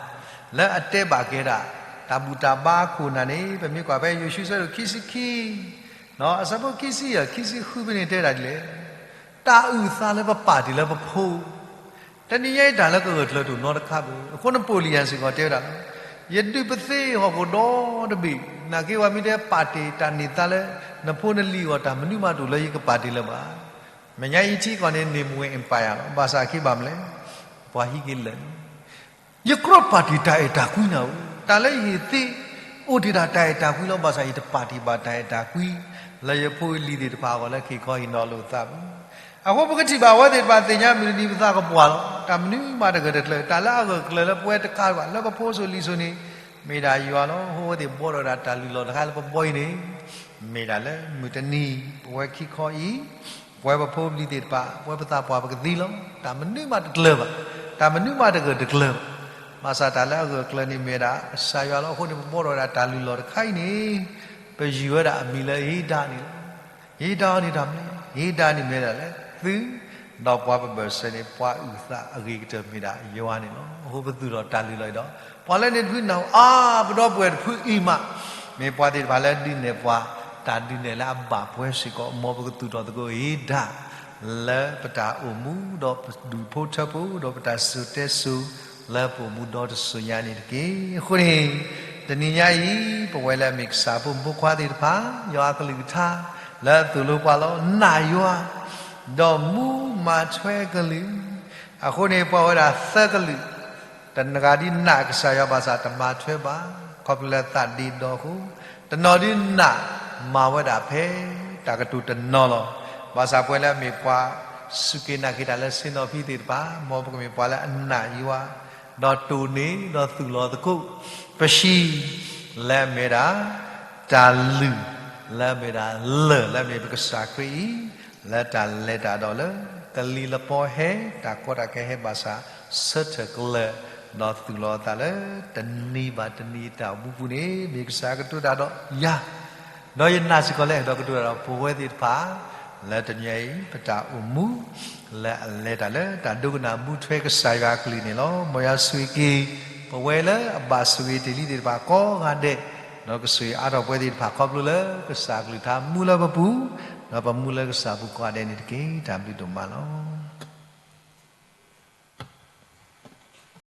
လၢအတဲဘၣ်က့ၤဒၣ် တၢ်ဘူၣ်တၢ်ဘါအခိၣ်အနၢ်န့ၣ် ပမ့ၢ်ကွၢ်ဖဲယိၤၡူအဆၢဒိၣ်ခံဆံခံ အဆၢဖိခံဆံယဲၢ် ခံဆံဃုဖဲန့ၣ်တဲဒၣ်ဒ်လဲၣ်, တၢ်အုၣ်သးလၢပပာ်တ့ၢ်လၢပဖိ တနံၤညါအံၤတၢ်လၢကဂၢၢ်ကျၢၤတအိၣ်နီတခါဘၣ်. အဃိနပိာ်လံယၤစ့ၢ်ကီးတဲဝဲဒၣ်လီၤ, ယဒုးပသ့ဟီၣ်ခိၣ်ဒီတဘ့ၣ်, နာ်က့ပှၤမ့ၢ်တဲပာ်တ့ၢ်တၢ်န့ၢ်သါလၢ နဖိနလံၤအဂီၢ် တၢ်မနုၤမးတအိၣ်လၢယကပာ်တ့ၢ်လၢၤဘၣ်. မဲာ်ညါအံၤထံကီၢ်န့ၣ် န့ၢ်မူဝဲ empire လီၤ. ဘၣ်ဆၣ်အခံဘၣ်မနုၤလဲၣ်, ပှၤဟံးက့ၤလၢာ်န့ၣ် ယကြီပာ်တ့ၢ်တၢ်အဲၣ်တၢ်ကွံနၤဧိၤ, တၢ်လၢယဟ့ၣ်သ့ အိၣ်တ့ၢ်ဒၣ်တၢ်အဲၣ်တၢ်ကွံလီၤ. ဘၣ်ဆၣ်ယတပာ်တ့ၢ်ဘၣ်တၢ်အဲၣ်တၢ်ကွံ လၢယဖိလံၤသ့ၣ်တဖၣ်အဂီၢ်လၢက့ၤခီဟ့ၣ်နီၤလိာ်သးဘၣ်. အဃိပကထံၣ်ဘၣ်အဝဲသ့ၣ်တဖၣ်သ့ၣ်ညါ မုၢ်တနံၤပသးကပှၢ်လီၤ. တၢ်မနုၤမးတဂၢၢ်တကျၢၤ, တၢ်လၢအဂၢၢ်ကျၢၤလၢပဝဲတကးဘၣ် လၢပဖိစိၤလံၤစိၤန့ၣ် မ့ၢ်ဒၣ်ယွၤလီၤ. အဃိအဝဲသ့ၣ်ဘှီထီၣ်ဒၣ်တၢ်လုၢ်လီၢ်တခါလၢပဘှီအံၤန့ၣ် မ့ၢ်ဒၣ်လၢမုၢ်တနံၤ ပဝဲခံခီအံၤ ပဝဲပဖိပလံၤသ့ၣ်တဖၣ် ပဝဲပသးပှၢ်ပကသံလီၤ. တၢ်မနုၤမးတကျၢၤဘၣ်, တၢ်မနုၤမးတဂၢၢ်တကျၢၤဘၣ်. ဘၣ်ဆၣ်တၢ်လၢအဂၢၢ်ကျၢၤန့ၣ်မ့ၢ်ဝဲဒၣ် ကစၢ်ယွၤလီၤ. အဃိန့ၣ် ပဘှီထီၣ်ဝဲဒၣ်တၢ်လုၢ်လီၢ်တခါအံၤန့ၣ် ပယုၢ်ဝဲဒၣ်အမံၤလၢဧဒၣ်န့ၣ်လီၤ. ဧဒၣ်န့ၣ်တၢ်မနုၤလဲၣ်, ဧဒၣ်န့ၣ်မ့ၢ်ဝဲဒၣ်လၢသု ဒီးပှၤပဘၢၣ်စၢၤန့ၣ် ပှၤအုၣ်သးအဂ့ၤကတၢၢ်မ့ၢ်ဒၣ်ယွၤန့ၣ်လီၤ. အဃိပသူၣ်ထီၣ်တၢ်လုၢ်လီၢ်အံၤဒီး ပှၤလၢန့ၣ်တဖုနၢ်ဟူအါ ပဒီပုၢ်ဝဲၢ်တဖုအံၤမး မ့ၢ်ပှၤသ့ၣ်တဖၣ်လၢဒုးနဲၣ်ပှၤ တၢ်ဒုးနဲၣ်လၢအဘၣ်ပှဲၤစ့ၢ်ကီး မ်ပကသူၣ်ထီၣ်သကိးဧဒၣ် လၢပတၢ်အိၣ်မူ ဒီးပဒူၣ်ဖိထၢဖိ ဒီးပတၢ်စူၢ်တဲစိၤ လၢပအိၣ်မူဒီတစိၤညါန့ၣ်တက့ၢ်. အဃိန့ၣ် တနံၤညါအံၤ ပဝဲလၢအမ့ၢ်ကစၢ်ဖိမုၣ်ဖိခွါသ့ၣ်တဖၣ် ယွၤအကလုၢ်ကထါ လၢအသိၣ်လိပှၤလီၤ. နာ်ယွၤ ဒီးမူမၤထွဲကလုၢ်. အဃိန့ၣ် ပှၤဝဲဒၣ်သၢကလုာ် တဂၤဒုးနာ်ကစၢ်ယွၤဘၣ်ဆၣ်တမၤထွဲဘၣ် ခီဖျိလၢသးဒ့ဒီအဃိ, တနီၤဒုးနာ် မၤဝဲဒၣ်ဖဲတၢ်ကတိၤတနီၤလီၤ. ဘၣ်ဆၣ်ပဝဲလၢအမ့ၢ်ပှၤစူၢ်က့ၤနာ်က့ၤတၢ်လၢဆ့ၣ်နီၤဖံသ့ၣ်တဖၣ် မ်ပကမ့ၢ်ပှၤလၢအနာ်ယွၤ ဒီးတိၢ်န့ၢ်ဒီးသူၣ်လီၤသကိး ပဟံၣ် လၢအမ့ၢ်ဒၣ် တၢ်လုၢ် လၢအမ့ၢ်ဒၣ်လၢၢ် လၢအမ့ၢ်ပကစၢ်ခရံာ်အံၤ လၢတၢ်လဲၤတၢ်ဒီးလၢ ကလံၤလပီဟဲ တၢ်ကီတၢ်ခဲဟဲဘၣ်ဆၣ် ဆၢထၢၣ်ကလၢၢ် ဒီးသူၣ်လီၤအသးလၢ တနံၤဘၣ်တနံၤတၢ်အိၣ်မူပူၤန့ၣ် မ့ၢ်ကစၢ်ကတိၤတၢ်ဒီးယၤ ဒီးယနာ်စ့ၢ်ကီးလၢအဲၣ်ဒိးကတိၤတၢ်ဒီးပဝဲသ့ၣ်တဖၣ် လၢတနံၤအံၤ ပတၢ်အိၣ်မူ လၢအလဲၤတၢ်လၢတၢ်ဒိကနၣ်မူထွဲကစၢ်ယွၤအကလုၢ်န့ၣ်လီၤ. မ်ယွၤဆိၣ်ဂ့ၤက့ၤ ပဝဲလၢအဘၣ်ဆိၣ်ဂ့ၤတ့ၢ်လံသ့ၣ်တဖၣ်ကိးဂၤဒဲး, ဒီးကဆိၣ်ဂ့ၤအါထီၣ်ပဝဲသ့ၣ်တဖၣ်ခီဖျိလၢကစၢ်အကလုၢ်ကထါမူလၢပပူၤ, ဒီးပမူလၢကစၢ်ပူၤကိးဂၤဒဲးန့ၣ်တက့ၢ်. တၢ်ဘျုးဒိၣ်မးလီၤ.